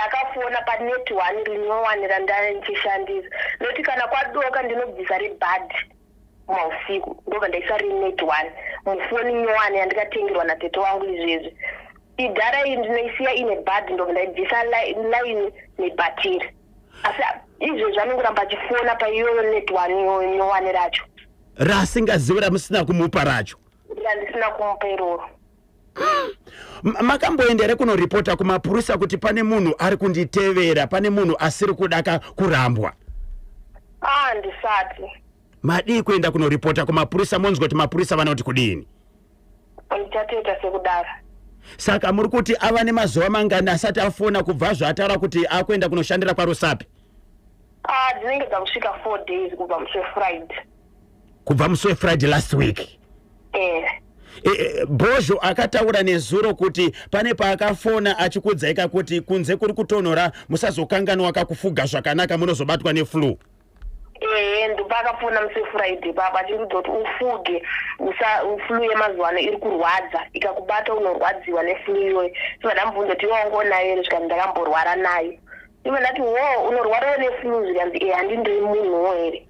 Akafona panet one rinyowani randandichishandisa, nokuti kana kwadoka ndinobvisa rebhadhi mausiku, ndobva ndaisa rinet one mufoni nyowani yandikatengerwa natete wangu izvezvi. Idhara iyi ndinoisiya ine bhadhi, ndobva ndaibvisa line nebhatiri, asi izvezvi anongoramba achifona paiyoyo net one iyoyo nyowani racho. Rasingazive, ramusina kumupa racho? Randisina kumupa iroro. Makamboenda here kunoripota kumapurisa kuti pane munhu ari kunditevera, pane munhu asiri kuda kurambwa? Ah, ndisati. Madii kuenda kunoripota kumapurisa, monzwa kuti mapurisa vanoti kudini? Ndichatoita sekudaro. Saka muri kuti ava nemazuva mangani asati afona kubva zvaataura kuti akuenda kunoshandira kwaRusapi? Ah, dzinenge dzakusvika 4 days kubva musi weFriday. Kubva musi weFriday last week? Eh. Bhozho akataura nezuro kuti pane paakafona achikudzaika kuti kunze kuri kutonhora, musazokanganwa kakufuga zvakanaka, munozobatwa neflu. Ehe, ndopaakafona musi weFriday papa achiudza kuti ufuge, usa flu yemazuva ano iri kurwadza, ikakubata unorwadziwa neflu iyoyo. Sibva ndamubvunza kuti, "Iwe wangonayo here?" Zvikanzi, "Ndakamborwara nayo." Ivo ndati, "Wo, unorwarawo neflu?" Zvikanzi, "E, handindiri munhuwo here?"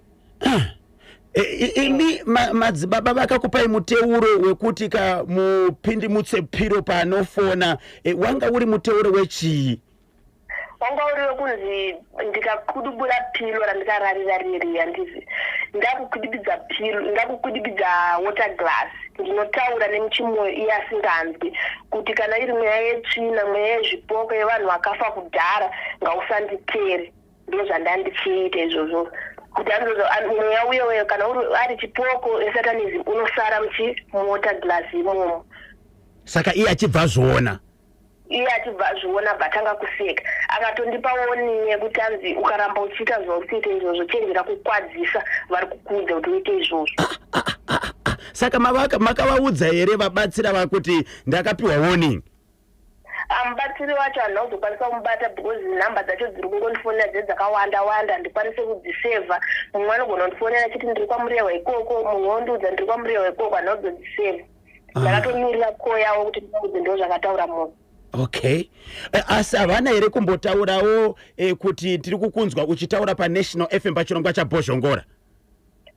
Imi madzibaba vakakupai muteuro wekuti ka mupindi mutsepiro paanofona, wanga uri muteuro wechii? Wanga uri wekunzi ndikakudubura pillow randikararira ririya, ndizi ndakukudibidza pillow, ndakukudibidza water glass, ndinotaura nemuchimwoyo iye asinganzwi, kuti kana iri mweya yetsvina, mweya yezvipoko, yevanhu vakafa kudhara, ngausanditere. Ndo zvandandichiita izvozvo, kuti anzozo mweya uyoyo, kana uri ari chipoko esatanism, unosara muchi muwater glass imomo. Saka iye achibva azviona? Iye achibva azviona, bva atanga kuseka, akatondipa warning yekuti anzi, "Ukaramba uchiita zvauri kuita izvozvo, chenjera kukwadzisa vari kukuudza kuti uite izvozvo." Saka makavaudza here vabatsira vakuti ndakapiwa warning? Amubatsiri wacho handina kuzokwanisa kumubata because nhamba dzacho dziri kungondifonera dze dzakawanda wanda, handikwanise kudzisevha. Mumwe anogona kundifonera achiti, "Ndiri kwaMurehwa ikoko," mumwe wondiudza, "Ndiri kwaMurehwa ikoko." Handina kuzodzisevha. Ndakatomirira call yavo kuti ndivaudze ndo zvakataura munhu. Okay. Asi havana here kumbotaurawo kuti tiri kukunzwa uchitaura paNational FM pachirongwa chaBhozhongora?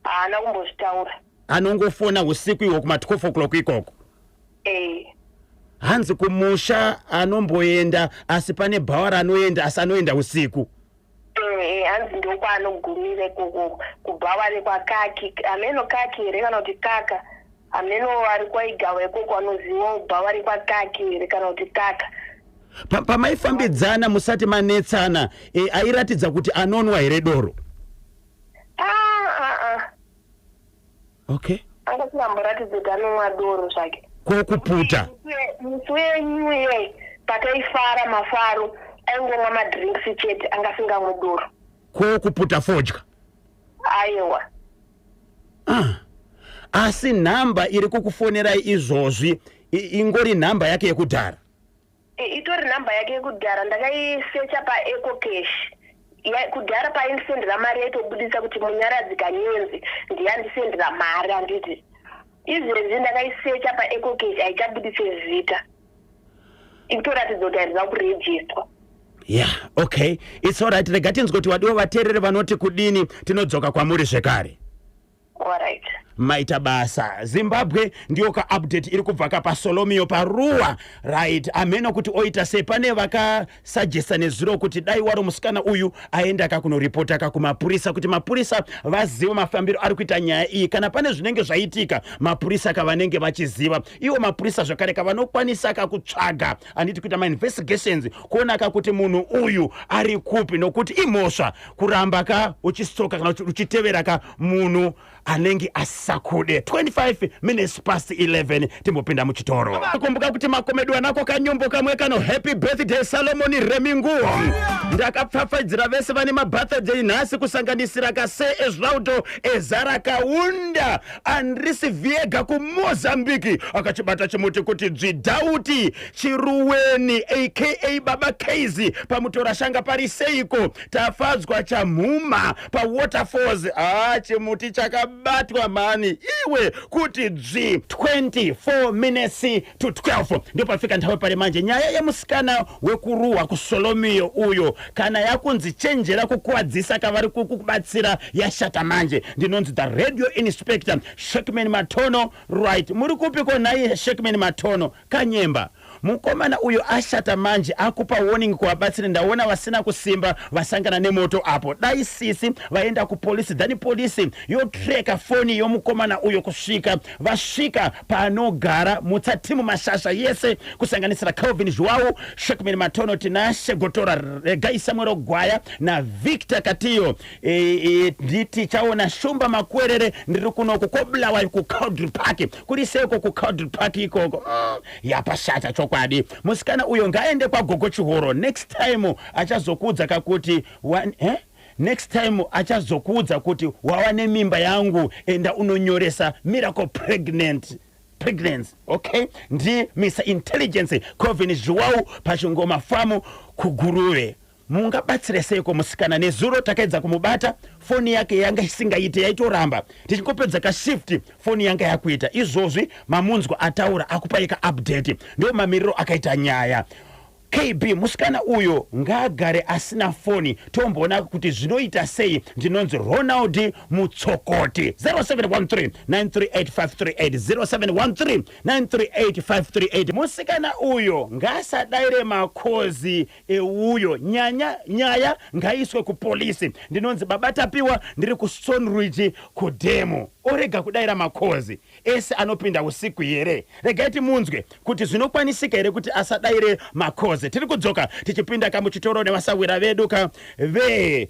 Haana kumbozvitaura. Anongofona usiku ihwo kuma12 o'clock ikoko? Eh. Hanzi kumusha anomboenda, asi pane bhawa raanoenda, asi anoenda usiku. Eh, hanzi ndokwaanogumira ikoko, kubhawa rekwakaki, hameno kaki here kana kuti kaka, hameno ari kwaigawa ikoko anozivawo bhawa rekwakaki here kana kuti kaka. Pamaifambidzana musati manetsana, airatidza kuti anonwa here doro? Ah, ah, ah. Anga singamboratidza kuti anomwa doro zvake. Kokuputa? Musi weNew Year pataifara mafaro, aingomwa madrinks chete, anga singamwe doro. Kokuputa fodya? Aiwa. Ah. Asi nhamba iri kukufonerai izvozvi ingori nhamba yake yekudhara? Itori nhamba yake yekudhara. Ndakaisecha paEcoCash. Kudhara paindisendera mari yaitobudisa kuti Munyaradzi Kanyenzi ndiyandisendera mari, handiti? Izvezvi ndakaisecha paEcoCash, haichabudise zita, ikutoratidza kuti handina kurejistwa. Yeah, okay, it's alright. Rega tinzwe kuti wadiwa vateereri vanoti kudini, tinodzoka kwamuri zvekare. Alright. Maita basa. Zimbabwe, ndiyo kaupdate iri kubva kapasolomio paruwa, right? Ameno kuti oita sei. Pane vakasajesta nezuro kuti dai waro musikana uyu aenda kakunoripota kakumapurisa, kuti mapurisa vazive mafambiro ari kuita nyaya iyi. Kana pane zvinenge zvaitika, mapurisa kavanenge vachiziva iwo mapurisa zvakare kavanokwanisa kakutsvaga, handiti, kuita mainvestigations, kuona kakuti munhu uyu ari kupi, nokuti imhosva kuramba ka uchistalka kana uchitevera ka munhu. Anenge asakude. 25 minutes past 11, timbopinda muchitoro. Kumbuka kuti makomedu anako kanyumbo kamwe kano. Happy birthday, Salomoni Reminguo. Ndakapfapfaidzira vese vane mabirthday nhasi, kusanganisira kase Ezraudo Ezara Kaunda, Andris Viega kuMozambique, akachibata chimuti kuti Dzvidhauti Chiruweni aka Baba Keizi pamutorashanga. Pari seiko? Tafadzwa Chamhuma paWaterfalls. Ah, chimuti chakabatwa mani iwe kuti dzvi. 24 minutes to 12 ndopafika nthawi pali manje. Nyaya yemusikana wekuruwa kuSolomiyo uyo, kana yakunzi chenjera kukuwadzisa kavari kukubatsira, yashata manje. Ndinonzi the Radio Inspector Shekman Matono. Right, muri kupiko nhai, Shekman Matono? Kanyemba, mukomana uyo ashata manje, akupa warning kuvabatsiri. Ndaona vasina kusimba vasangana nemoto apo. Dai sisi vaenda kupolisi, then polisi yotreka foni yomukomana uyo kusvika vasvika paanogara. Mutsatimu mashasha yese, kusanganisira Calvin Zhuwau, Shekman Matono, Tinashe Gotora, Regai Samuel Gwaya naVictor Katiyo. Nditi chaona Shumba Makwerere. Ndiri kunoku koBulawayo, kuCowdray Park. Kuri seiko kuCowdray Park ikoko? Yapashata chokwadi. Musikana uyo ngaende kwaGogo Chihoro. Next time achazokuudza kakuti eh? Next time achazokuudza kuti wava nemimba yangu, enda unonyoresa miracle pregnancy. Okay, ndi Mr Intelligence Covin Zhuwau pachingoma famu kuGuruve. Mungabatsire seiko musikana? Nezuro takaedza kumubata, foni yake yanga isingaite, yaitoramba. Tichingopedza kashift, foni yanga yakuita. Izvozvi mamunzwa ataura, akupai kaupdate. Ndo mamiriro akaita nyaya. KB, musikana uyo ngaagare asina foni, tomboona kuti zvinoita sei. Ndinonzi Ronald Mutsokoti, 0713 938538, 0713 938538. Musikana uyo ngaasadaire macalls euyo. Nyanya nyaya ngaiswe kupolisi. Ndinonzi Baba Tapiwa, ndiri kuStoneridge kudhemu. Orega kudaira macalls ese anopinda usiku here? Regai timunzwe kuti zvinokwanisika here kuti asadaire macalls. Tiri kudzoka tichipinda kamuchitoro nevasawira vedu ka ve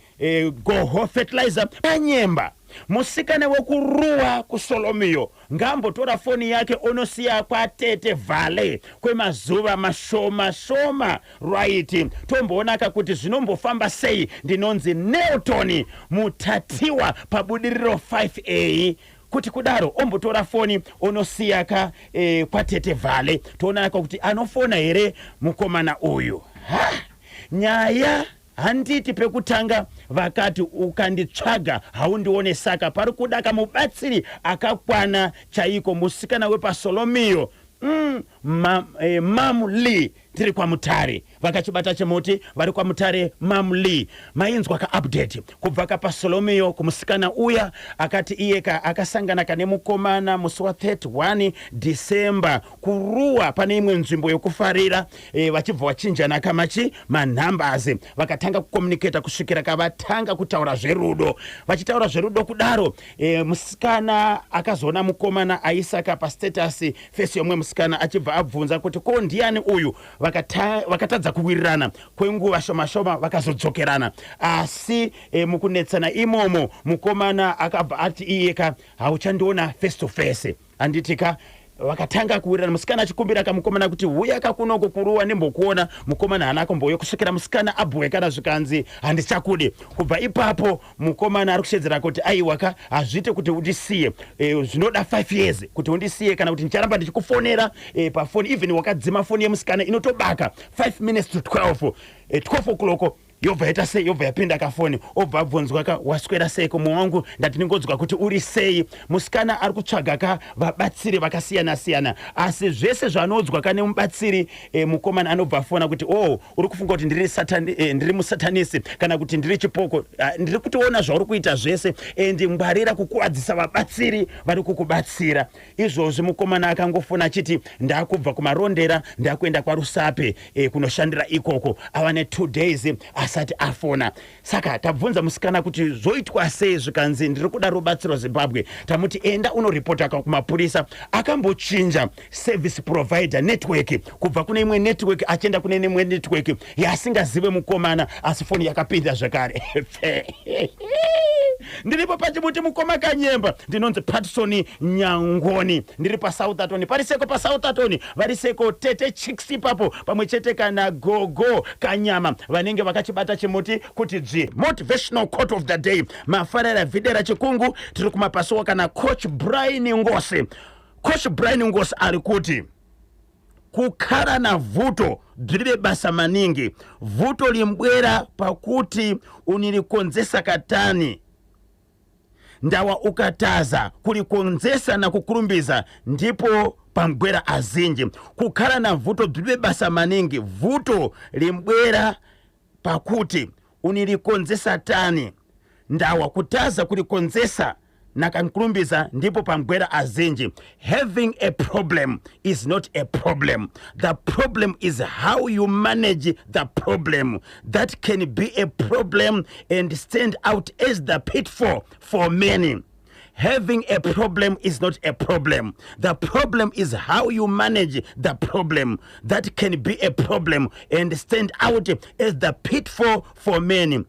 Goho Fertilizer. Kanyemba, musikana wekuruwa kuSolomiyo ngaambotora foni yake onosiya kwatete Vhale kwemazuva mashoma shoma. Right, tomboonaka kuti zvinombofamba sei. Ndinonzi Nelton Mutatiwa paBudiriro 5A. Kuti kudaro ombotora foni onosiya ka kwatete Vhale, toonaka kuti anofona here mukomana uyu. Ha, nyaya handiti pekutanga vakati ukanditsvaga haundione, saka pari kuda kamubatsiri akakwana chaiko. Musikana wepaSolomiyo, Mam Lee, tiri kwaMutare. Vakachibata chimuti vari kwaMutare. Mam Lee, mainzwa kaupdate kubva kapaSolomiyo kumusikana uya akati iyeka akasangana kane mukomana musi wa31 December kuRuwa pane imwe nzvimbo yokufarira. Vachibva vachinjana kamachi manumbers, vakatanga kucommunicata kusvikira kavatanga kutaura zverudo. Vachitaura zverudo kudaro, musikana akazoona mukomana aisaka pastatus face yomwe musikana, achibva abvunza kuti ko ndiani uyu. Vakatadza kuwirirana kwenguva shoma shoma, vakazodzokerana. Asi mukunetsana imomo mukomana akabva ati iyeka hauchandiona face to face, handitika? Vakatanga kuwirirana, musikana achikumbira kamukomana kuti huya kakunoko kuRuwa nembokuona. Mukomana haana kumbouya kusvikira musikana abhuwekana, zvikanzi handichakudi. Kubva ipapo mukomana ari kushedzera kuti aiwaka, hazviite kuti undisiye. Zvinoda 5 years kuti undisiye, kana kuti ndicharamba ndichikufonera pafoni. Even wakadzima foni yemusikana inotobaka 5 minutes to 12, 12 o'clock yobva yaita sei? Yobva yapinda kafoni. Obva abvunzwa ka, waswera seiko mumwe wangu? Ndati ndingonzwa kuti uri sei. Musikana ari kutsvaga ka vabatsiri vakasiyana siyana, asi zvese zvaanoudzwa ka nemubatsiri, mukomana anobva afona kuti oh, uri kufunga kuti ndiri satani, ndiri musatanisi kana kuti ndiri chipoko? Ah, ndiri kutoona zvauri kuita zvese, and ngwarira kukuwadzisa vabatsiri vari kukubatsira. Izvozvi mukomana akangofona achiti ndakubva kuMarondera, ndakuenda kwaRusape kunoshandira ikoko. Ava ne2 days asati afona. Saka tabvunza musikana kuti zvoitwa sei, zvikanzi ndiri kuda rubatsiro, Zimbabwe. Tamuti enda unoripota kumapurisa. Akambochinja service provider network kubva kune imwe network achienda kune imwe network yaasingazive mukomana, asi foni yakapinda zvakare. Ndiripo pachimuti mukoma Kanyemba, ndinonzi Patson Nyangoni, ndiri paSoutherton. Pariseko paSoutherton, variseko tete Chicks ipapo, pamwe chete kana gogo Kanyama vanenge vakachibata chimuti kuti dzvi. Motivational quote of the day, mafarera videra chikungu, tiri kumapasuwa kana Coach Brian Ngosi. Coach Brian Ngosi ari kuti kukhala na vuto bzilibe basa maningi, vuto limbwera pakuti unilikonzesa katani ndawa ukataza kulikonzesa na kukulumbiza ndipo pambwera azinji. Kukhala na vuto bzilibe basa maningi, vuto limbwera pakuti unilikonzesa tani ndawa kutaza kulikonzesa nakankulumbiza ndipo pambwera azinji. Having a problem is not a problem, the problem is how you manage the problem. That can be a problem and stand out as the pitfall for many. Having a problem is not a problem, the problem is how you manage the problem. That can be a problem and stand out as the pitfall for many.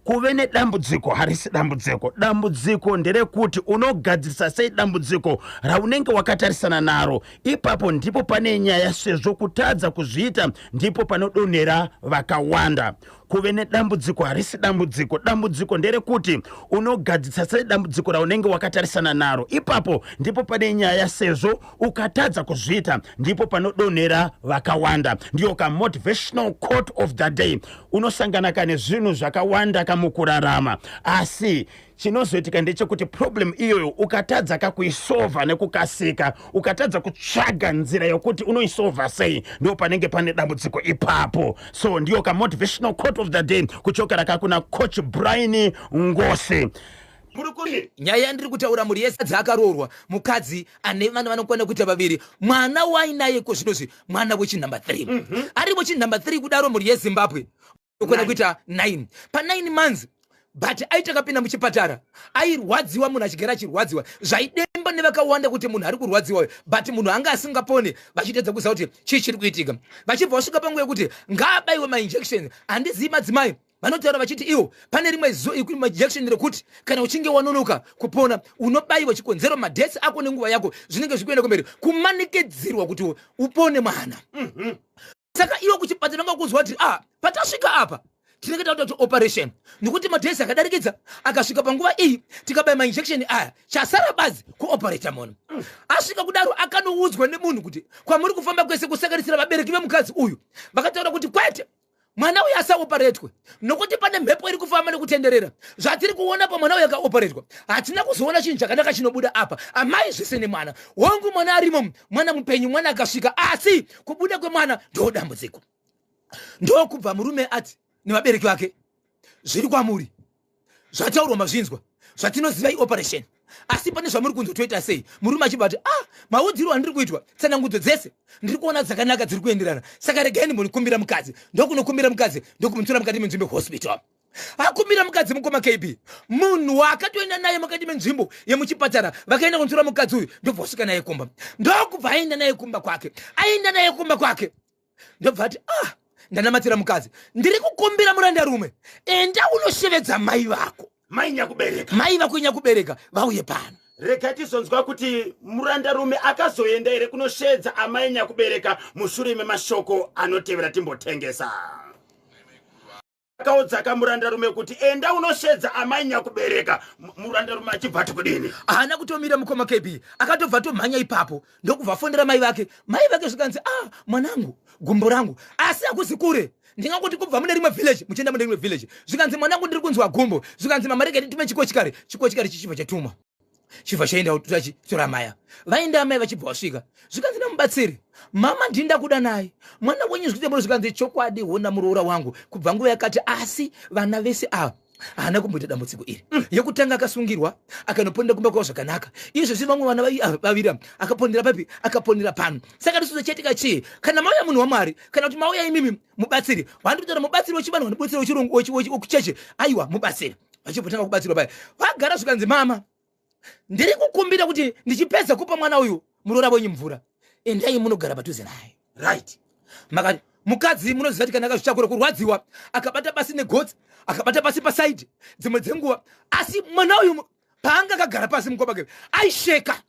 Kuve nedambudziko harisi dambudziko, dambudziko nderekuti unogadzirisa sei dambudziko raunenge wakatarisana naro. Ipapo ndipo pane nyaya, sezvo kutadza kuzviita ndipo panodonhera vakawanda. Kuve nedambudziko harisi dambudziko, dambudziko nderekuti unogadzirisa sei dambudziko raunenge wakatarisana naro. Ipapo ndipo pane nyaya, sezvo ukatadza kuzviita ndipo panodonhera vakawanda. Ndiyo kamotivational quote of the day. Unosangana kane zvinhu zvakawanda kamukurarama, asi chinozoitika ndechekuti problem iyoyo ukatadza kakuisovha nekukasika, ukatadza kutsvaga nzira yokuti unoisovha sei, ndo panenge pane dambudziko ipapo. So ndiyo kamotivational quote of the day kuchokera kakuna Coach Brian Ngosi. Nyaya yandiri kutaura, mhuri yese akaroorwa mukadzi ane vana vanokwana kuita vaviri. Mwana wainaye ko zvinozvi mwana wechinumber 3. Ari wechinumber 3 kudaro, mhuri yeZimbabwe, okwana kuita 9 pa9 months, but aiti akapinda muchipatara airwadziwa, munhu achigara achirwadziwa, zvaidemba nevakawanda kuti munhu ari kurwadziwa, but munhu anga asingapone. Vachitedza kuziva kuti chii chiri kuitika, vachibva vasvika panguva yekuti ngaabayiwe mainjection. Handizivi, madzimai vanotaura vachiti iwo pane rimwe injection rekuti kana uchinge wanonoka kupona unobayiwa, chikonzero madates ako nenguva yako zvinenge zvikuenda kumberi, kumanikidzirwa kuti upone mwana. Saka iwo kuchipatara vanga kunzwa kuti ah, patasvika apa tinenge takuta kuti operation, nekuti madates akadarikidza, akasvika panguva iyi tikabaya mainjection aya, chasara bazi kuoperata munhu. Asvika kudaro akanoudzwa nemunhu kuti kwamuri kufamba kwese, kusanganisira vabereki vemukadzi uyu, vakataura kuti kwete, mwana uyu asaoperetwe nokuti pane mhepo iri kufamba nekutenderera. Zvatiri kuona pamwana uyu akaoperetwa, hatina kuzoona chinhu chakanaka chinobuda apa. Amai zvese nemwana, hongu mwana arimo, mwana mupenyu, mwana akasvika, asi kubuda kwemwana ndo dambudziko. Ndokubva murume ati nevabereki vake, zviri kwamuri, zvataurwa mazvinzwa, zvatinoziva ioperation, asi pane zvamuri kunzi toita sei? Murume achibva ati, ah, maudziro andiri kuitwa, tsanangudzo dzese ndiri kuona dzakanaka, dziri kuenderana, saka regai ndimbonikumbira mukadzi. Ndokunokumbira mukadzi, ndokumutora mukati menzvimbo hospital. Akumbira mukadzi, mukoma KB, munhu waakatoenda naye mukati menzvimbo yemuchipatara, vakaenda kunotora mukadzi uyu, ndobva wasvika naye kumba, ndokubva aenda naye kumba kwake. Aenda naye kumba kwake, ndobva ati, ah, ndanamatira mukadzi, ndiri kukumbira murandarume, enda unoshevedza mai vako. Mai nyakubereka. Mai vako nyakubereka vauye pano. Rega tizonzwa kuti murandarume akazoenda here kunoshevedza amai nyakubereka mushure memashoko anotevera. Timbotengesa. Akaudza murandarume kuti enda unoshevedza amai nyakubereka. Murandarume achibva ati kudini? Haana kutomira, mukoma KB, akatobva tomhanya ipapo, ndokubva afondera mai vake. Mai vake zvikanzi, ah, mwanangu, gumbo rangu, asi hakuzi kure, ndingangoti kubva mune rimwe village muchienda mune rimwe village. Zvikanzi, mwanangu, ndiri kunzwa gumbo. Zvikanzi, mama, rega nditume chikochikari. Chikochikari chichibva chatumwa, chibva chaenda tora maya. Vaenda amai, vachibva vasvika, zvikanzi namubatsiri, mama, ndinda kuda naye mwana wenyu zvikuite. Zvikanzi, chokwadi, hona muroora wangu kubva nguva yakati, asi vana vese ava haana kumboita dambudziko iri. Yekutanga akasungirwa, akanoponera kumba kwavo zvakanaka. Izvozvi vamwe vana vaviri ava akaponera papi? Akaponera pano. Saka ndisuzo chaitika chii kana mauya munhu waMwari, kana kuti mauya imimi mubatsiri wandikutaura, mubatsiri wechivanhu, mubatsiri wechirungu, wekucheche, aiwa, mubatsiri vachimbotanga kubatsirwa paya, vagara, zvikanzi, mama, ndiri kukumbira kuti ndichipedza kupa mwana uyu muroora wenyu mvura, endai munogara padhuze naye. Makati Mukadzi munoziva kuti kana akazvitakura kurwadziwa, akabata pasi negotsi, akabata pasi pasaidi dzimwe dzenguva, asi mwana uyu paanga akagara pasi mukobake aisheka,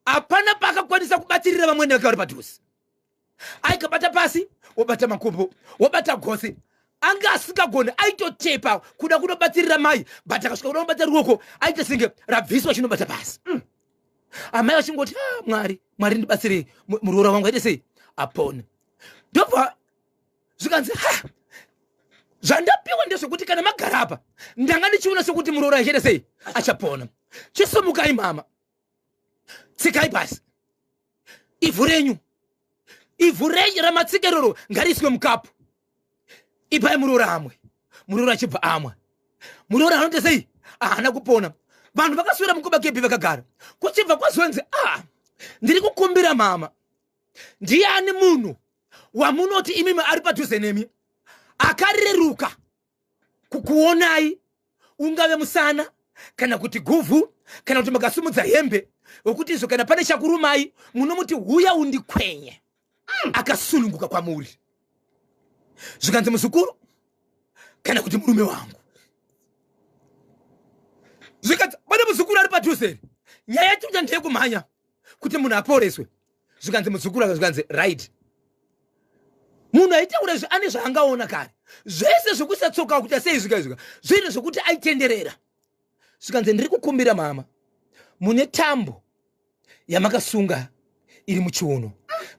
hapana paakakwanisa kubatirira vamwene vake vari padhuze. Aikabata pasi, wobata makumbo, wobata gotsi, anga asingagoni, aitotepa kuda kunobatirira mai, but akasvika kuda kunobata ruoko aita senge rabviswa chinobata pasi. Amai vachingoti, ah, Mwari, Mwari ndibatsirei, muroora wangu aite sei, apone. Ndobva zvikanzi, ha, zvandapiwa ndezvekuti kana magara apa ndanga ndichiona sekuti muroora achaita sei, achapona. Chisumukai mama, tsikai pasi, ivhu renyu, ivhu renyu ramatsika iroro ngariiswe mukapu, ipai muroora amwe. Muroora achibva amwa. Muroora anoita sei? Haana kupona. Vanhu vakaswera mukuba kebi vakagara, kuchibva kwazonzi, a ah, ndiri kukumbira mama, ndiani munhu wamunoti imimi ari padhuze nemi akareruka kukuonai, ungave musana kana kuti guvhu kana kuti makasumudza hembe, wekuti izvo kana pane chakurumai munomuti huya undikwenye, akasununguka kwamuri? Zvikanzi muzukuru kana kuti murume wangu. Zvikanzi pane muzukuru ari padhuze, nyaya yatikuita ndeyekumhanya kuti munhu aporeswe. Zvikanzi muzukuru. Zvikanzi right, munhu aitaura izvi ane zvaangaona kare zvese zvekuisa tsoka kuita sei, zvika zvika zvinhu zvekuti aitenderera. Zvikanzi ndiri kukumbira mama, mune tambo yamakasunga iri muchiuno,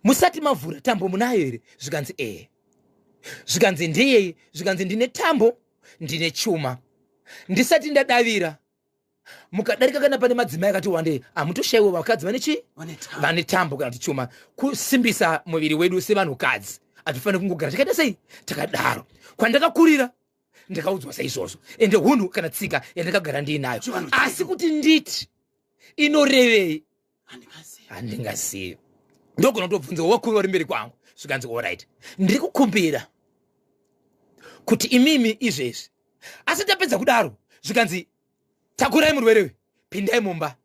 musati mavhura tambo munayo here? Zvikanzi ehe. Zvikanzi ndeyei? Zvikanzi ndine tambo, ndine chuma, ndisati ndadavira mukadarika kana pane madzimai akati wandei hamutoshayiwo vakadzi vane chii, vane tambo kana kuti chuma, kusimbisa muviri wedu sevanhukadzi. Hatifaniri kungogara takaita sei, takadaro. Kwandakakurira ndakaudzwa saizvozvo, ende hunhu kana tsika yandakagara ndiinayo, asi kuti nditi inorevei handingazivi, ndogona kutobvunza wakuru vari mberi kwangu. Zvikanzi alright, ndiri kukumbira kuti imimi izvezvi, asi tapedza kudaro, zvikanzi takurai murwere uyu, pindai mumba.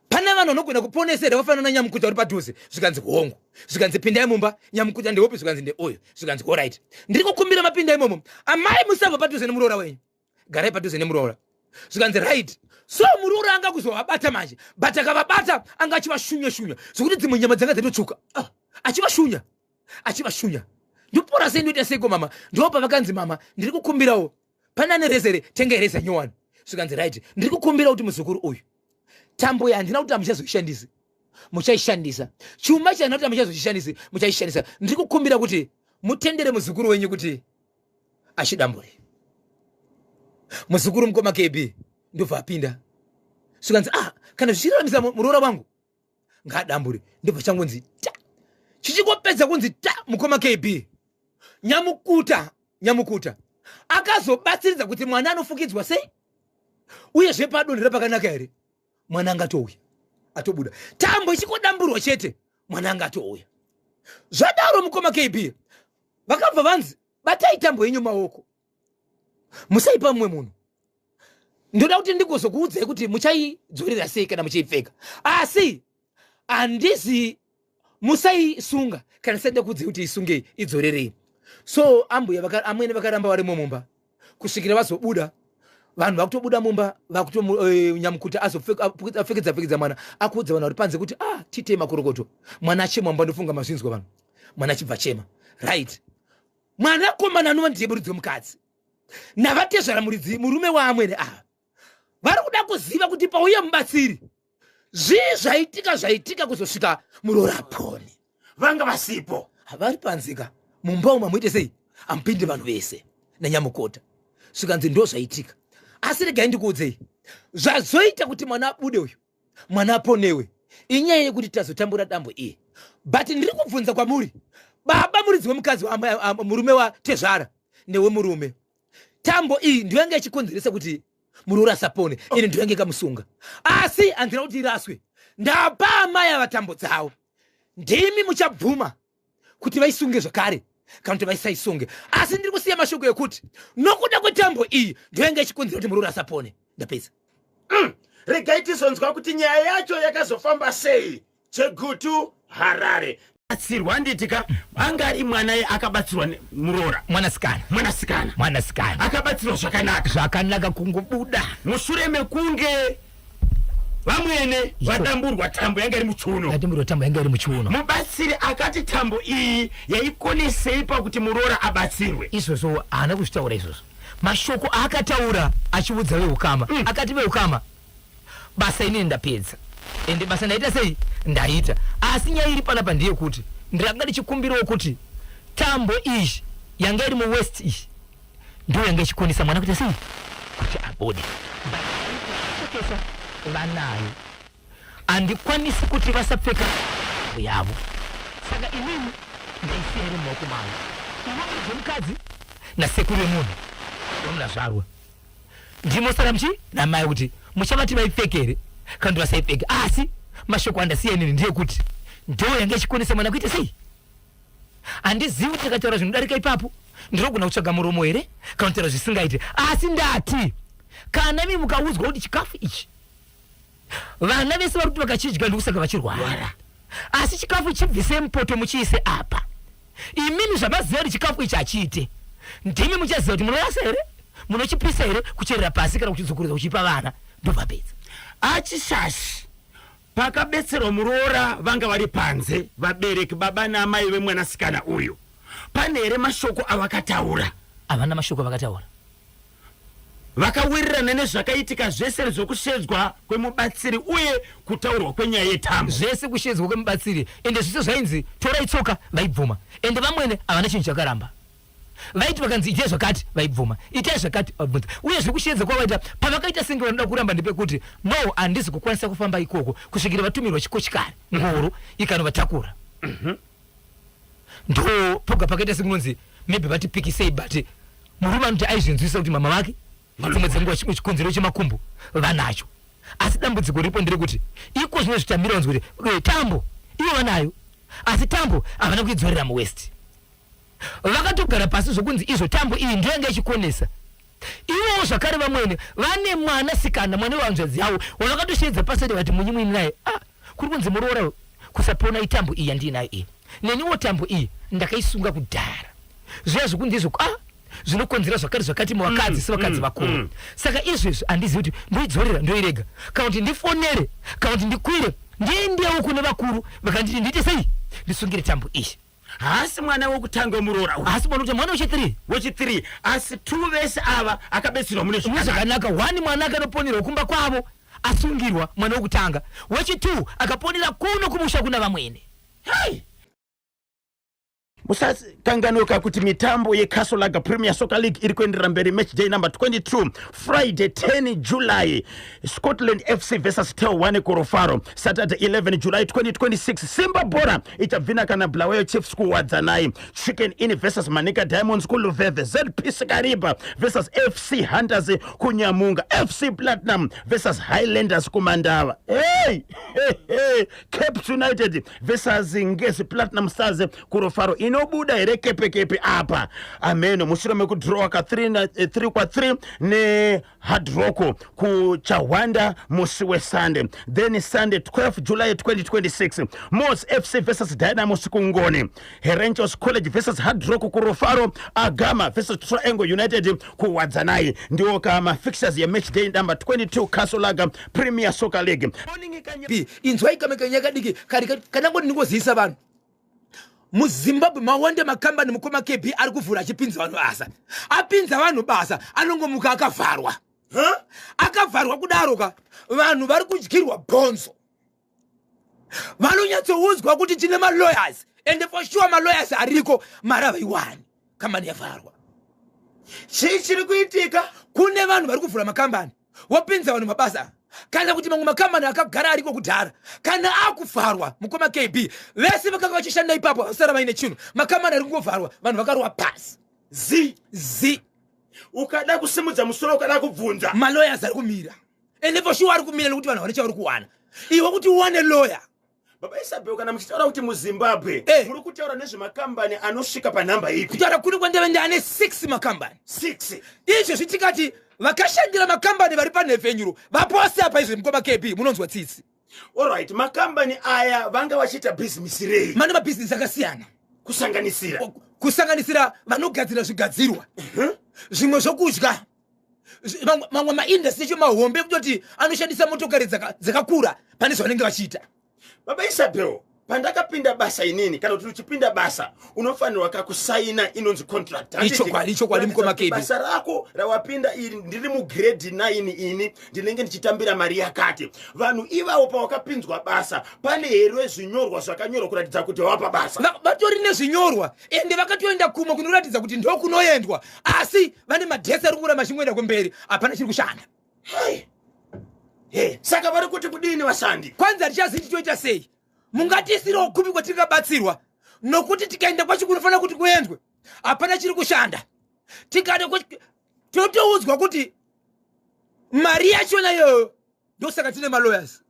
Pane vanhu vanogona kuponesera vafanana nyamukuta uri padhuze? Zvikanzi hongu. Zvikanzi pindai mumba. Nyamukuta ndeupi? Zvikanzi ndeuyu. Zvikanzi alright, ndiri kukumbira mapinda imomo, amai musabva padhuze nemuroora wenyu, garai padhuze nemuroora. Zvikanzi right. So muroora anga kuzovabata manje, but akavabata anga achivashunya shunya zvekuti dzimwe nyama dzanga dzatotsvuka, ah, achivashunya achivashunya. Ndopora sei, ndoita seiko mama? Ndo pavakanzi, mama, ndiri kukumbirawo, pane ane rezere, tengai reza nyowani. Zvikanzi right, ndiri kukumbira kuti muzukuru uyu, tambo yandina kuti hamuchazoishandisi, muchaishandisa, chuma chandina kuti hamuchazochishandisi, muchaishandisa, ndiri kukumbira kuti mutendere muzukuru wenyu kuti achidambure. Muzukuru mukoma KB ndobva apinda. Zvikanzi, ah, kana zvichiraramisa muroora wangu ngaadambure. Ndobva changonzi ta, chichingopedza kunzi ta, mukoma KB, nyamukuta, nyamukuta akazobatsiridza kuti mwana anofukidzwa sei, uyezve padonhera pakanaka here, mwana angatouya atobuda. Tambo ichingodamburwa chete, mwana anga atouya. Zvadaro mukoma KB, vakabva vanzi, batai tambo yenyu maoko, musaipa mumwe munhu, ndoda kuti ndigozokuudzai kuti muchaidzorera sei kana muchiipfeka, asi handizi, musaisunga kana senda kuudzai kuti isungei, idzorerei. So ambuya amwene vakaramba varimo mumba kusvikira vazobuda. Vanhu vakutobuda mumba, vakutonyamukuta eh, azopfekedza pfekedza mwana, akuudza vanhu vari panze kuti, ah, titei makorokoto, mwana achema mumba. Ndofunga mazvinzwa vanhu, mwana achibva chema. Right, mwanakomana anova ndiye muridzi wemukadzi navatezvara, muridzi murume waamwene ava, vari kuda kuziva kuti pauye mubatsiri zvii zvaitika, zvaitika kuzosvika muroora poni. Vanga vasipo. Vari panzika mumba umu, amuite sei, amupinde vanhu vese nanyamukota. Zvikanzi ndo zvaitika, asi regai ndikuudzei zvazoita kuti mwana abude uyu, mwana aponewe, inyaya yekuti tazotambura dambo iye. But ndiri kubvunza kwamuri, baba muridzi wemukadzi, murume watezvara newemurume, tambo iyi ndiyo yanga ichikonzeresa kuti muroora asapone. Ine ndiyo yanga ikamusunga, asi handina kuti iraswe. Ndapa amai ava tambo dzavo, ndimi muchabvuma kuti vaisunge zvakare kana kuti vaisaisunge, asi ndiri kusiya mashoko ekuti nokuda kwetambo iyi ndiyo yanga ichikonzera kuti muroora asapone. Ndapedza. Regai tizonzwa kuti nyaya yacho yakazofamba sei. Chegutu, Harare. Batsirwa handiti ka anga ari mwana akabatsirwa muroora. Mwanasikana. Mwanasikana. Mwanasikana. Akabatsirwa zvakanaka. Zvakanaka kungobuda. Mushure mekunge vamwene vadamburwa tambo yanga iri muchiuno. Vadamburwa tambo yanga iri muchiuno. Mubatsiri akati tambo iyi yaikonesei pakuti muroora abatsirwe. Izvozvo haana kuzvitaura izvozvo. Mashoko aakataura achiudza veukama. Akati veukama basa inini ndapedza ende basa ndaita sei ndaita asi nyaya iri panapa ndeyekuti ndanga ndichikumbirawo kuti tambo iyi yanga iri muwest iyi ndiyo yanga ichikonesa mwana kuita sei kuti abude but vanayo handikwanisi kuti vasapfeka yavo saka inini ndaisiya iri mumaoko mangu iwe muridzi wemukadzi nasekuru vemunhu vamunazvarwa ndimosara muchi namai kuti muchavati vaipfeke here kana kuti vasaipfeke asi mashoko andasiya inini ndeyekuti ndo yanga ichikonesa mwana kuita sei handizivi kuti ndikataura zvinodarika ipapo ndinogona kutsvaga muromo here kana kutaura zvisingaite asi ndati kana imi mukaudzwa kuti chikafu ichi vana vese vari kuti vakachidya ndikusaka vachirwara asi chikafu chibvise mupoto muchiise apa imimi zvamaziva kuti chikafu ichi hachiite ndimi muchaziva kuti munorasa here munochipisa here kucherera pasi kana kuchidzokoreza kuchipa vana ndopapedza achishashi pakabetserwa muroora vanga vari panze vabereki baba naamai vemwanasikana uyu pane here mashoko avakataura havana mashoko avakataura Vakawirirana nezvakaitika zvese zvokushedzwa kwemubatsiri uye kutaurwa kwenyaya yetambo. Zvese kushedzwa kwemubatsiri ende zvese zvainzi torai tsoka vaibvuma ende vamwene havana chinhu chakaramba. Vaiti vakanzi itai zvakati vaibvuma, itai zvakati vaibvunza. Uye zvekushedza kwavaita pavakaita senge vanoda kuramba ndepekuti no handisi kukwanisa kufamba ikoko kusvikira vatumirwa chikochikari ngoro ikanovatakura. Ndo poga pakaita sekunonzi maybe vatipikisei but murume anoti aizvinzwisisa kuti mama vake dzimwe dzenguva chimwe chikonzero chemakumbo vanacho asi dambudziko riripo nderekuti iko zvino zvitamira vanzi kuti eh, tambo ivo vanayo asi tambo havana kuidzorera muwest vakatogara pasi zvokunzi izvo tambo iyi ndiyo yanga ichikonesa ivowo zvakare vamwene vane mwana sikana mwana wehanzvadzi yavo wavakatosheedza paside vati munyi muini naye ah, kuri kunzi muroora kusapona itambo iyi yandiinayo iyi neniwo tambo iyi ndakaisunga kudhara zviya zvekunzi izvo ah zvinokonzera zvakati zvakati muvakadzi sevakadzi vakuru saka izvezvi handizivi kuti ndoidzorera ndoirega kana kuti ndifonere kana kuti ndikwire ndiendewo kune vakuru vakanditi ndiite sei ndisungire tambo iyi haasi mwana wekutanga wemuroora uyu haasi mwana wekutanga mwana wechi3 wechi3 asi two vese ava akabetserwa mune zvakanaka one mwana akanoponerwa kumba kwavo asungirwa mwana wekutanga wechi2 akaponera kuno kumusha kuna vamwene hey! Musakanganwika kuti mitambo yeCastle Lager Premier Soccer League iri kuenderera mberi match day number 22 Friday 10 July Scotland FC versus Tel 1 Korofaro Saturday 11 July 2026 Simba Bora ichabvina kana Bulawayo Chiefs kuWadzanai Chicken Inn versus Manica Diamonds kuLuveve ZPC Kariba versus FC Hunters kuNyamunga FC Platinum versus Highlanders kuMandava hey, hey, hey. Caps United versus Ngezi Platinum Stars kurofaro inobuda here kepekepe apa ameno mushure mekudhirowa ka 3 eh, kwa 3 nehardroko kuchahwanda musi wesunday then sunday 12 july 2026 mos fc versus dynamos kungoni herenchos college versus hardrock kurofaro agama versus triangle united kuwadzanai ndiwo ka mafixtures yematch day number 22 castle lager premier soccer league B inzwai kamwe kanyaya kadiki kari kanangoti ndingozivisa vanhu muzimbabwe mawanda makambani mukoma kb ari kuvhura achipinza vanhu basa apinza vanhu basa anongomuka akavharwa akavharwa kudaro ka vanhu vari kudyirwa bhonzo vanonyatsoudzwa kuti tine malawyers and for sure malawyers ariko mari havaiwani kambani yavharwa chii chiri kuitika kune vanhu vari kuvhura makambani wopinza vanhu mabasa kana kuti mamwe makambani akagara ariko kudhara kana akuvharwa mukoma kb vese vakanga vachishanda ipapo vasara vaine chinhu makambani ari kungovharwa vanhu vakarowa pasi zi zi ukada kusimudza musoro ukada kubvunza malawyers ari kumira ende for sure ari kumira nekuti vanhu vane chavari kuwana iwe kuti uwane lawyer Baba Isabel, kana muchitaura kuti muZimbabwe Eh. muri kutaura nezvemakambani anosvika panhamba ipi? Kutaura kuri kwandave ndane 6 makambani. 6. Izvezvi tikati vakashandira makambani vari panhepfenyuro vapose apa izvi mukoma KB munonzwa tsitsi. Alright, makambani aya vanga vachiita bhizimisi rei? Mane mabhizinesi akasiyana. Kusanganisira? Kusanganisira vanogadzira zvigadzirwa, zvimwe zvokudya, mamwe maindastry acho mahombe kutoti anoshandisa motokari dzakakura pane zvavanenge vachiita. Baba Isabel, pandakapinda basa inini, kana kuti uchipinda basa unofanirwa kakusaina inonzi contract. Ichokwadi, ichokwadi, mukoma Kebi. Basa rako rawapinda iri, ndiri mugrade 9 ini, ndinenge ndichitambira mari yakati. Vanhu ivavo pawakapinzwa basa, pane here zvinyorwa zvakanyorwa kuratidza kuti wapa basa? Vatori nezvinyorwa, ende vakatoenda kumwe kunoratidza kuti ndokunoendwa, asi vane madhesi ari kuramba achingoenda kumberi, hapana chiri kushanda. Hey. Hey. Saka vari kuti kudini vashandi? Kwanzi hatichazivi toita sei, mungatisirawo kupi kwatingabatsirwa, nokuti tikaenda kwacho kunofanira kuti kuendwe, hapana chiri kushanda. Tikada totoudzwa kuti mari yachona iyoyo, ndosaka tine malawyers.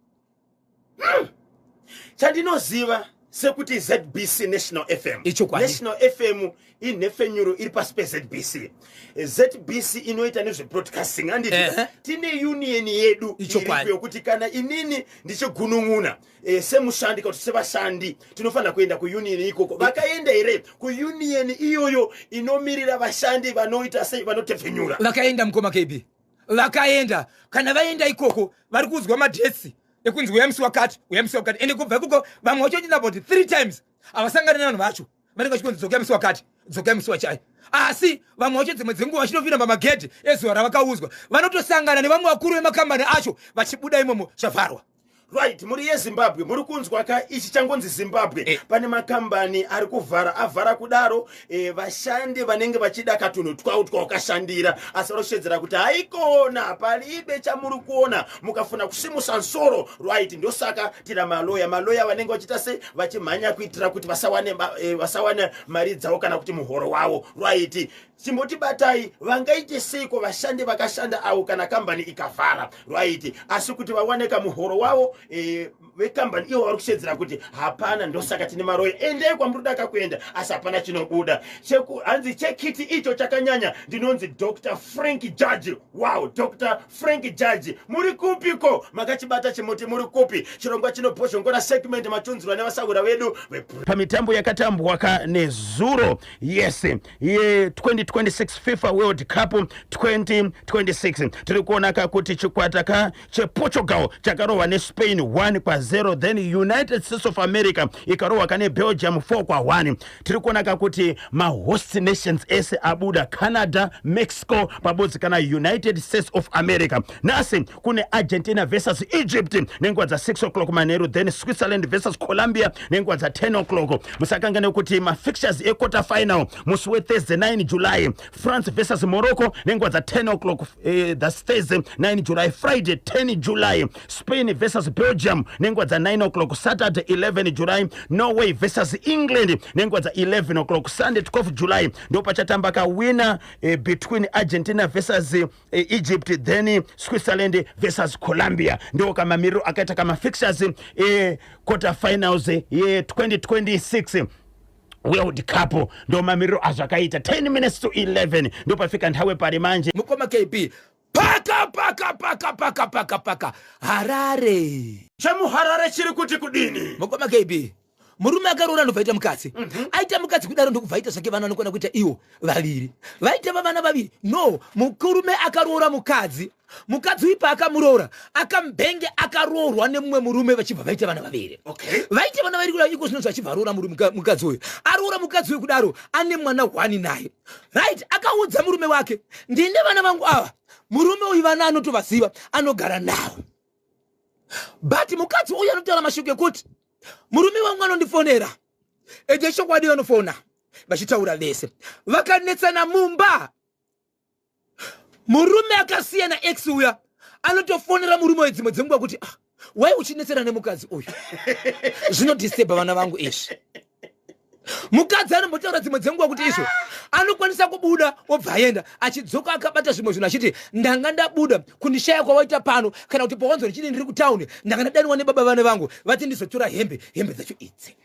Chandinoziva sekuti ZBC National FM, Ichokwadi. National FM inhefenyuro iri pasi peZBC. ZBC inoita nezvebroadcasting, handiti? Ehe. Tine union yedu Ichokwadi. iripo yokuti kana inini ndichigunun'una semushandi kana kuti sevashandi, tinofanira kuenda kuunion ikoko. Vakaenda here kuunion iyoyo inomirira vashandi vanoita sei, vanotepfenyura? Vakaenda, mukoma KB, vakaenda. Kana vaenda ikoko, vari kuudzwa madates ekunzi uya musi wakati, uya musi wakati. Ende kubva ikoko vamwe vacho tina about three times havasangani nevanhu vacho. Vanenge vachikonzi dzokai musi wakati, dzokai musi wachai. Asi vamwe vacho dzimwe dzenguva vachinofira pamagedhi ezuva ravakaudzwa, vanotosangana nevamwe vakuru vemakambani acho vachibuda imomo zvavharwa. Right, muri yeZimbabwe, muri kunzwa ka, ichi changonzi Zimbabwe. Pane makambani ari kuvhara, avhara kudaro, vashandi vanenge vachida katunhu twavo twawakashandira, asi vanoshedzera kuti haikona, palibe chamuri kuona mukafuna kusimusa nsoro. Right, ndosaka tina maloya. Maloya vanenge vachiita sei? Vachimhanya kuitira kuti vasawane mari dzavo kana kuti muhoro wavo. Right, chimbotibatai, vangaite seiko vashandi vakashanda avo kana kambani ikavhara? Right, asi kuti vawane kamuhoro wavo, vekambani ivo vari kushedzera kuti hapana. Ndosaka tine maroya, endei kwamuri kuda kakuenda, asi hapana chinobuda. Hanzi chekiti icho chakanyanya. Ndinonzi Dr Frank Judge. Wow, Dr Frank Judge, muri kupiko? Makachibata chimuti, muri kupi? Chirongwa chinobhozhongora segment machunzirwa nevasahura vedu pamitambo yakatambwa ka nezuro, yes, ye2026 FIFA World Cup 2026. Tiri kuona ka kuti chikwata ka chePortugal chakarohwa neSpain 1 kwa0, then United States of America ikarohwa ka neBelgium 4 kwa1. Tiri kuona ka kuti mahost nations ese abuda, Canada, Mexico pabodzi kana United States of America. Nhasi kune Argentina versus Egypt nenguva dza6 o'clock manheru, then Switzerland versus Colombia nenguva dza10 o'clock. Musakanga nekuti mafixtures equarter final musi weThursday 9 July, France versus Morocco nenguva dza10 o'clock, that's Thursday 9 July. Friday 10 July, Spain versus Belgium nenguva dza9 o'clock. Saturday 11 July, Norway versus England nenguva dza11 o'clock. Sunday 12 July ndo pachatamba kawina between Argentina versus Egypt, then Switzerland versus Colombia. Ndo kamamiriro akaita kamafixtures quarter finals ye2026 World Cup. Ndo mamiriro azvakaita. 10 minutes to 11 ndo pafika nthawe pari manje. Mukoma KB, paka paka paka paka paka paka Harare. ChemuHarare chiri kuti kudini? Mukoma KB, murume akaroora, ndobva aita mukadzi. Aita mukadzi kudaro, ndokubva aita zvake vana vanokwana kuita iwo vaviri. Vaita vavana vaviri, no mukurume akaroora mukadzi. Mukadzi uyu paakamuroora, akambenge akaroorwa nemumwe murume, vachibva vaita vana vaviri. Vaita vana vaviri kudaro, iko zvino zvachibva aroora mukadzi uyu. Aroora mukadzi uyu kudaro, ane mwana hwani naye. Right, akaudza murume wake, "Ndine vana vangu ava." Murume uyu vana anotovaziva, anogara navo, but mukadzi uyu anotaura mashoko ekuti, "Murume wangu anondifonera." Ende chokwadi vanofona vachitaura vese. Vakanetsana mumba, murume akasiyana ex uya anotofonera murume wedzimwe dzenguva kuti, "Ah, wai uchinetsana nemukadzi uyu? Zvinodisturba vana vangu izvi." Mukadzi anombotaura dzimwe dzenguva kuti izvo anokwanisa kubuda, obva aenda, achidzoka akabata zvimwe zvinhu, achiti, "Ndanga ndabuda kundishaya kwawaita pano, kana kuti pawanzwa ndichiti ndiri kutauni, ndanga ndadaniwa nebaba vane vangu, vati ndizotora hembe. Hembe dzacho idzi."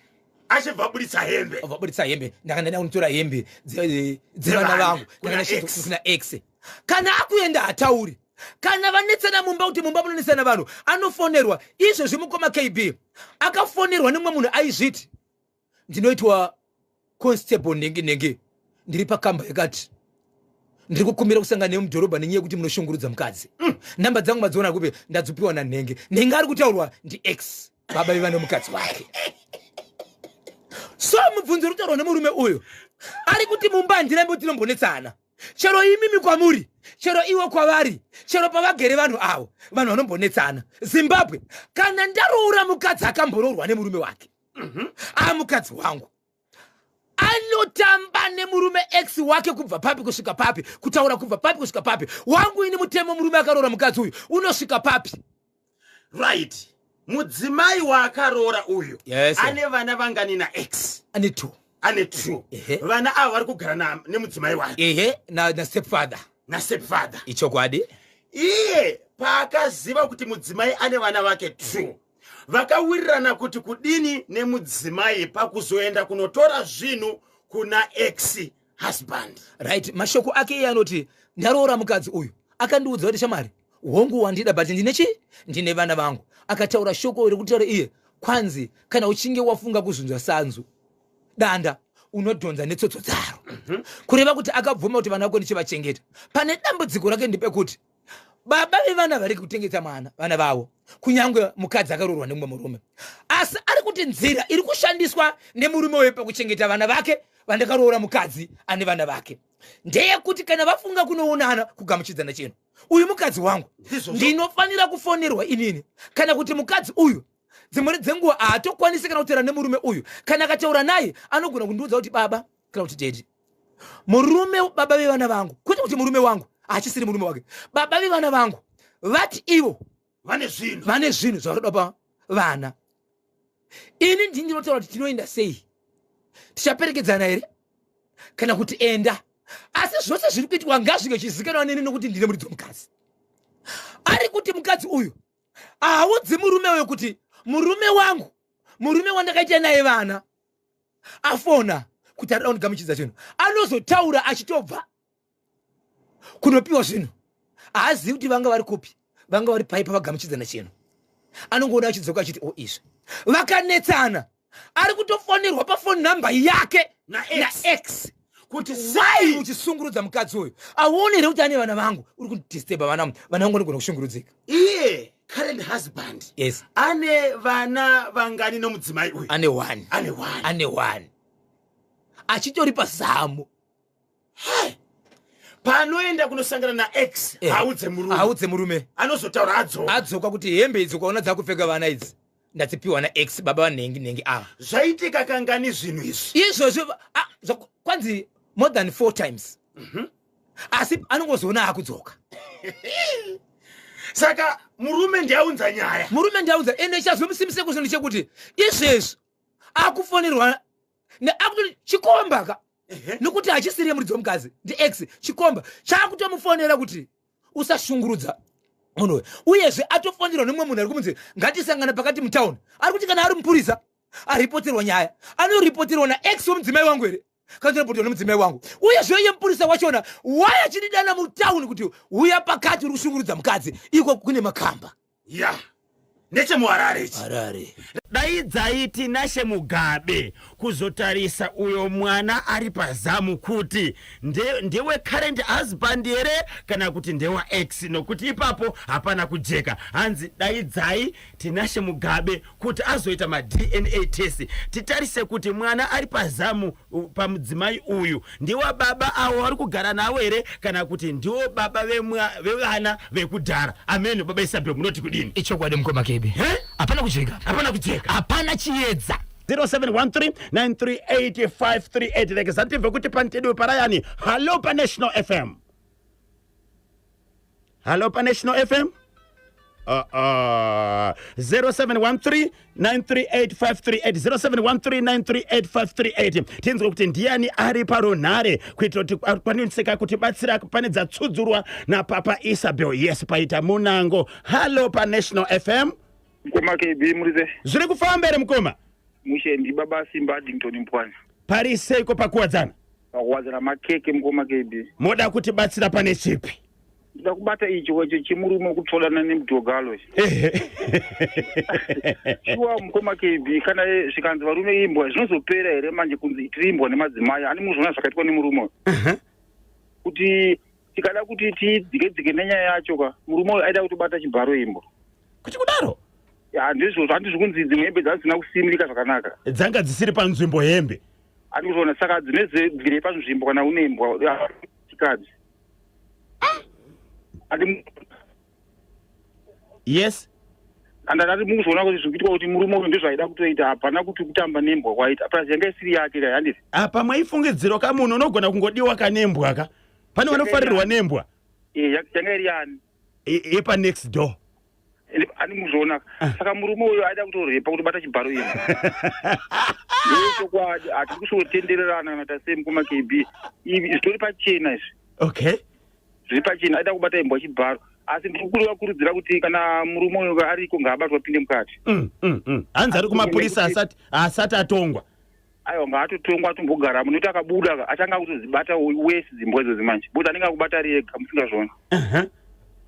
Achibva abuditsa hembe. Obva abuditsa hembe. "Ndanga ndaenda kunotora hembe dzevana Dzevana, vangu." kuna Ndanga ex. kuna ex. Kana akuenda hatauri. Kana vanetsana mumba, kuti mumba munonetsana vanhu, anofonerwa. Izvozvi mukoma KB akafonerwa nemumwe munhu aizviti ndinoitwa Constable nhingi nhingi, ndiri pakamba yakati, ndiri kukumbira kusangana nemudhorobha nenyaya yekuti munoshungurudza mukadzi. Namba dzangu madziona kupi? Ndadzipiwa nanhenge nhingi. Ari kutaurwa ndi ex baba veva nemukadzi wake. So mubvunzo uri kutaurwa nemurume uyu, ari kuti mumba handirambi tinombonetsana, chero imimi kwamuri, chero iwo kwavari, chero pavagere vanhu avo, vanhu vanombonetsana. Zimbabwe, kana ndaroora mukadzi akamboroorwa nemurume wake, amukadzi wangu anotamba nemurume ex wake kubva papi kusvika papi, kutaura kubva papi kusvika papi? Wangu ini mutemo, murume akaroora mukadzi uyu unosvika papi? Right, mudzimai waakaroora uyu Yes, sir. ane vana vangani naex? Ane two. Ane two. Ehe. Vana ava vari kugara nemudzimai wake? Ehe, nastepfather. Nastepfather. Ichokwadi. Iye paakaziva kuti mudzimai ane vana vake two, vakawirirana kuti kudini nemudzimai pakuzoenda kunotora zvinhu kuna ex husband? Right, mashoko ake iye anoti, ndaroora mukadzi uyu, akandiudza kuti, shamwari, hongu wandida, but ndine chi ndine vana vangu. Akataura shoko rekutaura iye, kwanzi kana uchinge wafunga kuzunza sanzu danda, unodhonza netsotso dzaro. Kureva kuti akabvuma kuti vana vako ndichivachengeta. Pane dambudziko rake ndepekuti baba vevana vari kutengesa mwana, vana vavo, kunyange mukadzi akaroorwa nemumwe murume. Asi ari kuti nzira iri kushandiswa nemurume uyu pakuchengeta vana vake, vandakaroora mukadzi ane vana vake, ndeyekuti kana vafunga kunoonana kugamuchidzana chinhu, uyu mukadzi wangu, Ndizvozvo. ndinofanira kufonerwa inini, kana kuti mukadzi uyu dzimweni dzenguva haatokwanisi kana kutaura nemurume uyu. Kana akataura naye, anogona kundiudza kuti baba kana kuti daddy, murume baba vevana vangu, kwete kuti murume wangu, haachisiri murume wake, baba vevana vangu vati ivo vane zvinhu, vane zvinhu zvavanoda pa vana. Ini ndini ndinotaura kuti tinoenda sei, tichaperekedzana here kana kuti enda. Asi zvose zviri kuitwa ngazvinge zvichizikanwa neni, nokuti ndine muridzi womukadzi. Ari kuti mukadzi uyu haudzi murume uyu kuti murume wangu, murume wandakaita naye vana, afona kuti arida kundigamuchidza chinhu. Anozotaura achitobva kunopiwa zvinhu, haazivi kuti vanga vari kupi, vanga vari pai pavagamuchidzana chinhu. Anongoona achidzoka achiti, o izvi vakanetsana. Ari kutofonerwa pafoni namba yake Na-ex. Naex. Kuti wai sei uchisungurudzwa mukadzi uyu? Auoni here kuti ane vana vangu? Uri kundidisturba vana, vana vangu vanogona kushungurudzika. Iye current husband ane vana vangani nomudzimai uyu? Ane one. Ane one. Ane one achitori pazamu. Panoenda kunosangana naex, haudze murume? Haudze murume. Anozotaura adzoka? Adzoka kuti hembe idzi ukaona dzakupfeka vana idzi, ndadzipiwa naex baba vanhengi nhengi ava. Zvaitika kangani zvinhu izvi? Izvozvo kwanzi more than four times, asi anongozoona akudzoka. Saka murume ndiaunza nyaya? Murume ndiaunza. Ende chazomusimbise kuzvinhu chekuti izvezvi akufonerwa akutoti chikomba ka, nokuti hachisiri yemuridzi womukadzi, ndiex. Chikomba chakutomufonera kuti usashungurudza munhu uyu. Uyezve atofonerwa nemumwe munhu ari kumunzi ngatisangana pakati mutauni. Ari kuti kana ari mupurisa aripoterwa nyaya, anoripoterwa naex wemudzimai wangu here kana tinopoterwa nemudzimai wangu? Uyezve iye mupurisa wachona, wai achididana mutauni kuti uya pakati, uri kushungurudza mukadzi, iko kune makamba? Ya, ndechemuHarare ichi. Harare. Daidzai Tinashe Mugabe kuzotarisa uyo mwana ari pazamu kuti ndewe current husband here kana kuti ndewa ex, nokuti ipapo hapana kujeka. Hanzi daidzai Tinashe Mugabe kuti azoita maDNA test, titarise kuti mwana ari pazamu pamudzimai uyu ndewa baba avo vari kugara navo here kana kuti ndiwo baba vevana vekudhara. Amen. Baba Isabel, munoti kudini? Ichokwadi, mukoma KB. He? Hapana kujeka. Hapana kujeka. Hapana chiedza. 0713938538. Rekeza tibve kuti panitediwe parayani. Hallo paNational FM. Hallo paNational FM. 0713938538, 0713938538. Tinzwe kuti ndiani ari parunhare kuitira kuti akwanisika kutibatsira pane dzatsudzurwa napapa Isabel. Yes, paita munango. Hallo paNational FM. Mukoma KB, muri sei? Zviri kufamba here, mukoma? Mushe, ndibaba Simba Addington Mpwanya. Pari seiko paKuwadzana? Pakuwadzana makeke, mukoma KB. Moda kutibatsira pane chipi? Ndoda kubata icho icho chemurume wekutsvodana nemudhogalo ichi. Shuwa mukoma KB, kana zvikanzi varume imbwa, zvinozopera here manje kunzi tiri imbwa nemadzimai? Ani muzviona zvakaitwa nemurume uyu? Kuti tikada kuti tidzike dzike nenyaya yacho ka, murume uyu aida kutobata chibharo imbwa. Kuti kudaro? Handizvo, handizvo kunzi dzimwe hembe dzasina kusimurika zvakanaka. Dzanga dzisiri panzvimbo hembe. Ani kuzviona, saka dzinezedzirei panzvimbo kana une imbwa chikadzi? Andi Yes. Andati mukuzviona kuti zvikuitwa kuti murume uyu ndizvaida kutoita, hapana kuti kutamba nembwa kwaita, plus yanga isiri yake kai, handiti? Apa mwaifungidziro ka, munhu unogona kungodiwa kanembwa ka, pane vanofarirwa nembwa. Yanga iri yani? Yepa next door. Ani muzviona, saka murume uyu aida kutorepa, kutobata chibharo imbwa. Ndechokwadi, hatiri kusvotendererana kana tasei, mukoma KB. Ivi zvitori pachena izvi. Zviri pachena, aida kubata imbwa chibharo, asi ndiri kuvakurudzira kuti kana murume uyu ariko, ngaabatwe apinde mukati. Hanzi ari kumapurisa, asati atongwa. Aiwa, ngaatotongwa, atombogaramo, nekuti akabuda ka, achanga kutozibata wese dzimbwa idzozi manje, because anenge akubata ari ega, musingazviona.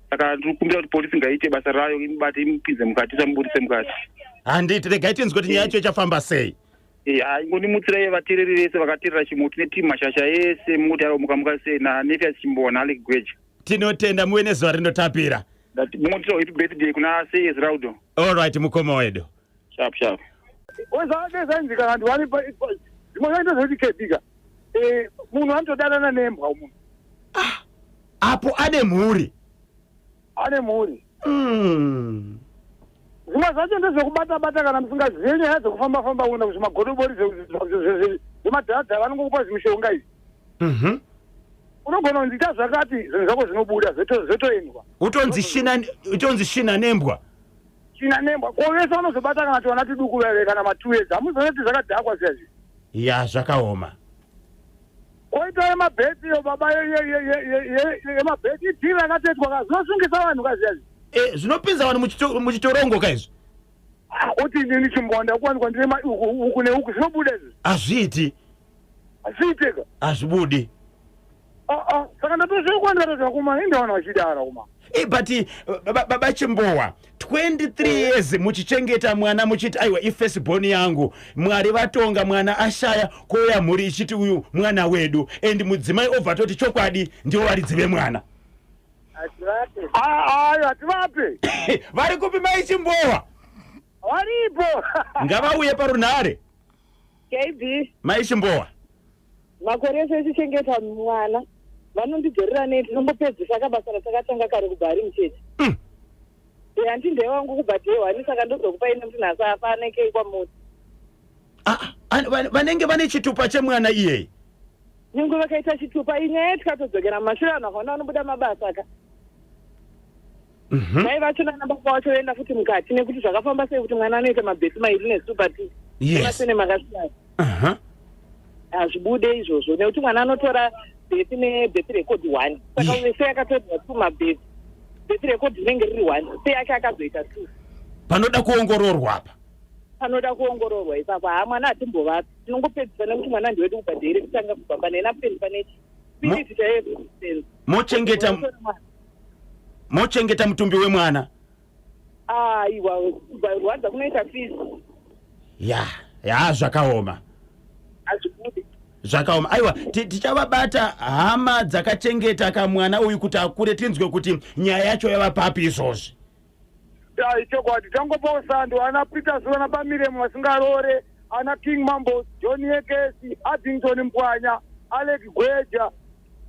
Saka ndiri kukumbira kuti polisi ngaiite basa rayo, imubate, imupinze mukati, isamubudise mukati. Handiti, regai tinzwe kuti nyaya yacho ichafamba sei. Ingonimutsirai vateereri vese vakateerera Chimuti netimu Mashasha yese, mungoti aiwa, mukamuka sei naNefias Chimbowa naAlec Gweja. Tinotenda, muve nezuva rinotapira. Mungotirawo happy birthday kuna Seyes Raudo. Allright, mukoma wedu. Sharp sharp. Wezanzi kana vanhu vari zvimwe zvaito zvekuti kebika, munhu anotodanana nembwa munhu. Apo ane mhuri. Ane mhuri. Zvimwe zvacho ndezvekubata bata kana musingazive nyaya dzekufamba famba, kuenda kuzvimagodobori zvemadhadha, vanongokupa zvimishonga izvi. Unogona kunzi ita zvakati, zvinhu zvako zvinobuda, zvotoendwa. Utonzi shina nembwa. China nembwa, ko vese vanozobata kana tivana tuduku veve kana ma2 years, hamuzoona kuti zvakadhakwa zviya. Ya, zvakaoma. Koita yemabirth iyo, baba, yemabirth, idhiri rakatoitwa ka, zvinosungisa vanhu ka zviya. Zvinopinza vanhu muchitorongo ka izvi. Uti inini chimbonda kuwanikwa ndine uku neuku, zvinobuda izvi? Hazviiti. Hazviiteka. Hazvibudi. Saka ndatosvekwa, ndikatoti kuma inde vanhu vachidara kuma. But baba Chimbowa, 23 years muchichengeta mwana, muchiti aiwa, ifirstborn yangu, Mwari vatonga, mwana ashaya, kouya mhuri ichiti uyu mwana wedu, and mudzimai obva toti chokwadi ndivo varidzi vemwana. Ayo, hativape. Vari kupi mai Chimbowa? Varipo. Ngavauye parunhare. KB. Mai Chimbowa. Makore ese echichengeta mwana, vanondidzorera nei? Tinongopedzisa kabasa ratakatanga kare kubva ari mucheche. Handi ndewangu kubva day one, saka ndozokupai nekuti nhasi afa anekei kwamuri? Ah, ah, vanenge vane chitupa chemwana iyeye. Nyangwe vakaita chitupa, inyaya tikatodzokera mumashure, vanhu vakaona vanobuda mabasa ka. Mai vacho nana baba vacho voenda futi mukati, nekuti zvakafamba sei kuti mwana anoita mabirth mairi nesupa t masene makasiyana? Hazvibude izvozvo, nekuti mwana anotora birth nebirth record one, saka wese yakatorwa two mabirth, birth record rinenge riri one, seyake akazoita two. Panoda kuongororwa apa. Panoda kuongororwa ipapo. Haa, mwana hatimbovapi, tinongopedzisa nekuti mwana ndewedu kubva day rekutanga, kubva pane napeni, pane spirit chaiyo. Mochengeta mutumbi wemwana? Aiwa, rwadza kunoita fees. Ya, zvakaoma. Hazvibudi. Zvakaoma. Aiwa, tichavabata hama dzakachengeta kamwana uyu kuti akure, tinzwe kuti nyaya yacho yava papi izvozvi. Ya, ichokwadi, tangopawo sando ana Peter Zurana pamiremo vasingarore, ana King Mambo, John Yekesi, Addington Mpwanya, Alec Gweja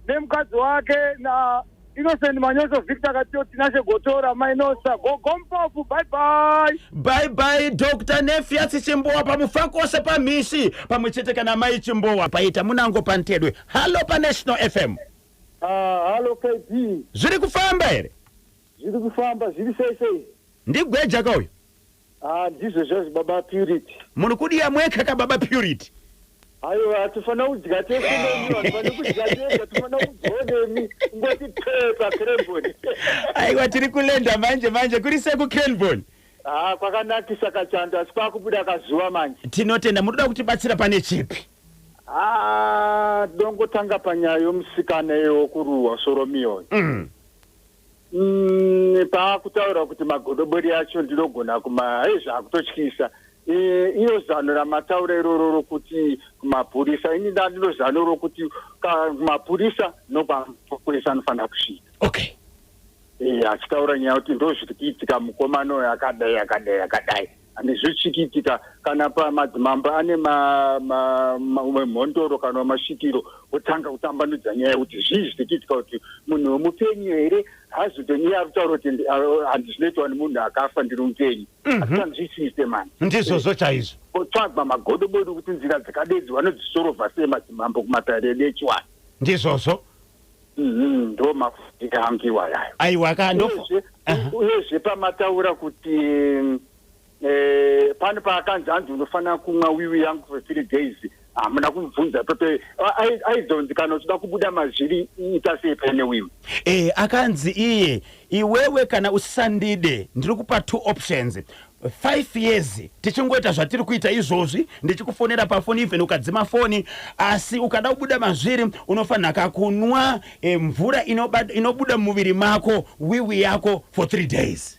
nemukadzi wake, na Innocent Manyoso, Victor Katio, Tinashe Gotora, Mainosa, Gogo Mpofu. Bye bye. Bye bye, Dr Nefias Chimbowa pamufakose pamhisi, pamwe chete kana mai Chimbowa paita munango pantedwe. Hallo paNational FM. Ah, hallo KB. Zviri kufamba here? Zviri kufamba, zviri sei sei? Ndigweja kauyu. Ah, ndizvo zvazvo, baba Purity. Muri kudiya mweka ka, baba Purity? Aiwa, hatifanira kudya tese nemi, vanhu vane kudya tega, tofanira kudyawo nemi, kungoti pee paCranborne. Aiwa, tiri kulenda manje manje. Kuri sei kuCranborne? Ah, kwakanakisa kachando, asi kwakubuda kazuva manje. Tinotenda. Munoda kutibatsira pane chipi? Ah, dongotanga panyaya yomusikana yokuruwa soromiyoyo. Paakutaura kuti magodobori acho ndinogona kuma hei zvakutotyisa. Iyo zano ramataura iroro rokuti kumapurisa, ini ndandino zano rokuti kumapurisa nokwamapurisa anofanira kusvika. Okay. Achitaura nyaya kuti ndo zviri kuitika, mukomana uyu akadai akadai akadai, handizvo kuitika. Kana pamadzimambo ane mhondoro kana masvikiro, otanga kutambanudza nyaya yekuti zvii zviri kuitika, kuti munhu wemupenyu here hazotonyaya ari kutaura kuti handizvinoitwa nemunhu akafa, ndiri mupenyu, asi hanzvisise mani. Ndizvozvo chaizvo. Otsvagwa magodobori kuti nzira dzakadedzi vanodzisorovha sei madzimambo kumatare edu echiwani. Ndizvozvo. Ndo mafundiro angu iwayayo. Aiwa ka, ndofo. Uyezve pamataura kuti pane paakanzi hanzi unofanira kumwa wiwi yangu for 3 days, hamuna kumubvunza pepe aizonzi kana uchida kubuda mazviri ita sei paine wiwi? Akanzi iye, iwewe kana usisandide, ndiri kupa two options: 5 years tichingoita zvatiri kuita izvozvi, ndichikufonera pafoni even ukadzima foni, asi ukada kubuda mazviri unofanira kakunwa mvura inobuda mumuviri mako, wiwi yako, for 3 days.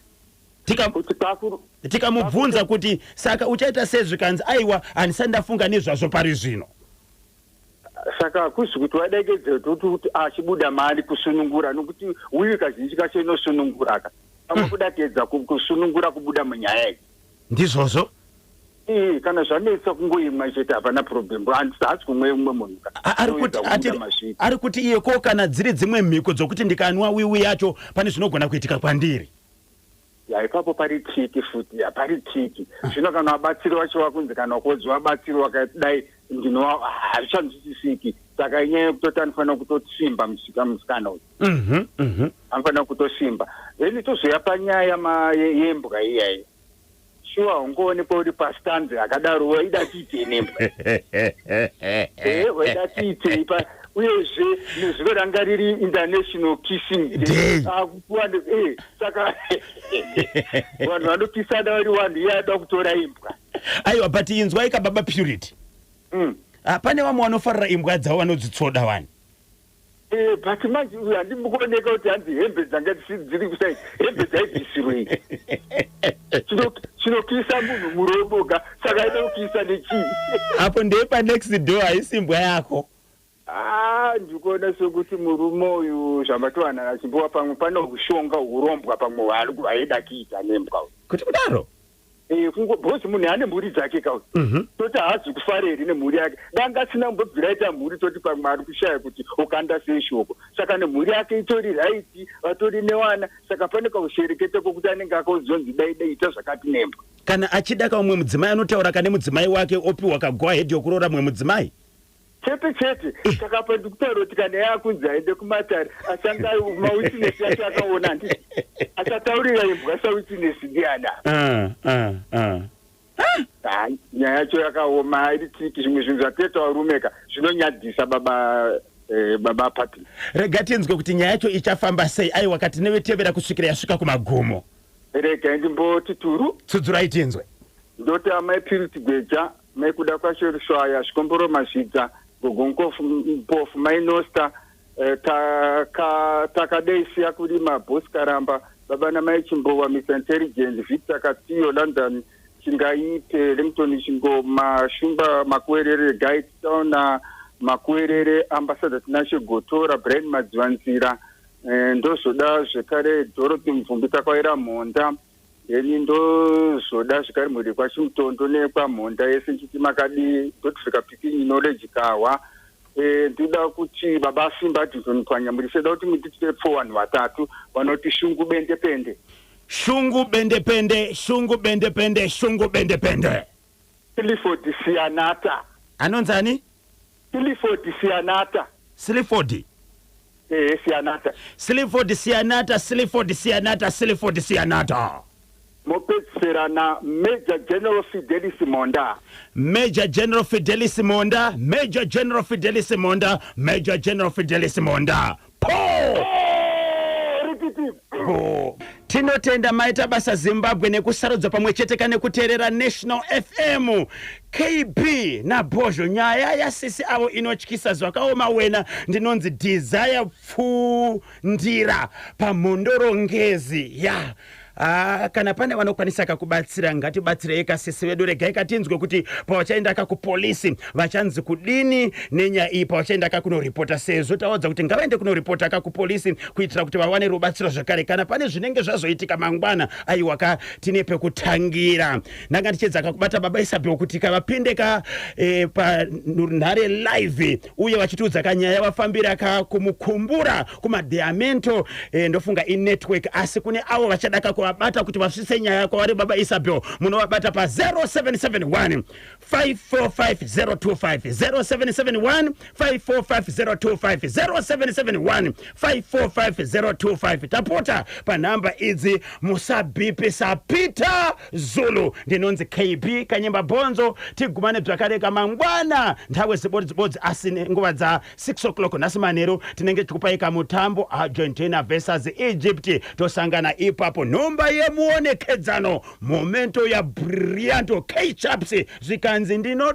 Kuti pakuru Tikamubvunza kuti saka uchaita sei, zvikanzi aiwa, handisati ndafunga nezvazvo pari zvino. Saka hakuzi kuti wadekedzera toti kuti achibuda mari kusunungura, nokuti wiwi kazhinji kacho inosunungura ka, pamwe kuda kuedza kusunungura kubuda munyaya iyi. Ndizvozvo. Ii, kana zvanetsa kungoimwa chete, hapana problem, haasi kumwe umwe munhu ka. Ari kuti Unoedza kubuda mazviri. Ari kuti iye ko kana dziri dzimwe mhiko dzokuti ndikanwa wiwi yacho pane zvinogona kuitika kwandiri? Ya, ipapo pari tricky futi, ya, pari tricky. Zvino kana vabatsiri vacho vakunzi kana ukodzi vabatsiri wakadai ndinova, hazvichanzwisisiki. Saka inyaya yekutoti anofanira kutosimba musikana uyu. Anofanira kutosimba. Then tozoya panyaya yembwa iyayi. Shuwa ungoonekwa uri pastanzi akadaro, waida tiitei nembwa? Waida tiitei pa uyezve nezuro ranga riri International Kissing Day. Akupuwa saka vanhu vanokisana vari vanhu, iye ada kutora imbwa. Aiwa, but inzwai kababa Purity. Ah, pane vamwe vanofarira imbwa dzavo, vanodzitsoda wani. But manje uyu handimbi kuoneka kuti hanzi hembe dzanga dziri kusai, hembe dzaibvisirwei? Chinokisa munhu muromo ka, saka aida kukisa nechii? Apo ndepa next door, haisi imbwa yako. Ah, ndikuona sekuti murume uyu zvamatowana achimbowa pamwe pane ushonga urombwa pamwe hwaari aida kuita nembwa uyu. Kuti kudaro? Because munhu ane mhuri dzake kauyu, toti haazi kufareri nemhuri yake. Danga asina kumbobvira aita mhuri, toti pamwe ari kushaya kuti ukanda sei shoko. Saka nemhuri yake itori right, vatori newana, saka pane kausherekete kokuti anenge akauzonzi dai dai ita zvakati nembwa. Kana achida kamwe mudzimai, anotaura kane mudzimai wake, opiwa kago ahead yokuroora mumwe mudzimai. Chete chete. Saka pa ndikutaura kuti kana yakunzi aende kumatare, achanga mawitness yacho akaona, handiti achataurira imbwa sawitness ndiani? Ha, nyaya yacho yakaoma, iri tricky. Zvimwe zvinhu zvatoita varume ka zvinonyadzisa, baba Patrick. Rega tinzwe kuti nyaya yacho ichafamba sei. Aiwa, katinevetevera kusvikira yasvika kumagumo. Rega ndimboti turu. Tsudzurai tinzwe. Ndoti amai Purity Gweja, mai Kuda Kwashe Rushwaya, Zvikomboro Mazvidza, Gogo Mpofu, mai Nosta, Takadei Siya Kurima, Bos Karamba, baba namai Chimbowa, Mr Intelligence, Victor Katiyo, London Chingaipe, Lemton Chingoma, Shumba Makuwerere, Guide Taona Makuwerere, Ambassador Tinashe Gotora, Brian Madzivanzira. Ndozoda zvekare Dorothy Mvumbi, Takwaira Mhonda. Then ndozoda zvekare mhuri kwaChimutondo nekwaMhonda yese, nchiti makadii? Ndotosvika Pikinyi Knowledge Kahwa. Ndoda kuti baba Simba Adinson Murisa, kuti munditire pfo vanhu vatatu vanoti shungu bendepende. Shungu bendepende, shungu bendepende, shungu bendepende. Clifford Sianata. Anonzi ani? Clifford Sianata. Sliford. Sianata. Sliford Sianata, Sliford Sianata, Sliford Sianata. Mopedzisira na Major General Fidelis Monda. Major General Fidelis Monda, Major General Fidelis Monda, Major General Fidelis Monda, po Rikiti. Po. Tinotenda, maita basa Zimbabwe nekusarudza pamwe chete kane kuteerera National FM, KB naBhozho. Nyaya yasisi avo inotyisa zvakaoma wena. Ndinonzi Desire Pfundira paMhondoro-Ngezi ya yeah. Ah, kana pane vanokwanisa kakubatsira, ngatibatsirei kasisi vedu. Regai katinzwe kuti pavachaenda kakupolisi vachanzi kudini nenyaya iyi, pavachaenda kakunoripota, sezvo taudza kuti ngavaende kunoripota kakupolisi kuitira kuti vawane rubatsiro zvakare kana pane zvinenge zvazoitika mangwana. Aiwa ka, tine pekutangira. Ndanga ndichiedza kakubata baba Isabel kuti kavapinde ka panhare live uye vachitiudza kanyaya vafambira kakumukumbura kumadhiamento. Ndofunga inetwork, asi kune avo vachada kakuvabata kuti vasvitse nyaya kwavari, baba Isabel munovabata pa 0771 545025, 0771 545025, 0771 545025. Tapota panhamba idzi musabhipisa. Peter Zulu, ndinonzi KB Kanyemba Bhonzo. Tigumane zvakare kamangwana nthawe zibodzibodzi, asi nguva dza 6 o'clock nhasi manheru tinenge tikupai kamutambo Argentina versus Egypt. Tosangana ipapo. Nhomba yemuonekedzano, momento ya brillianto, K Chaps, zvikanzi ndino.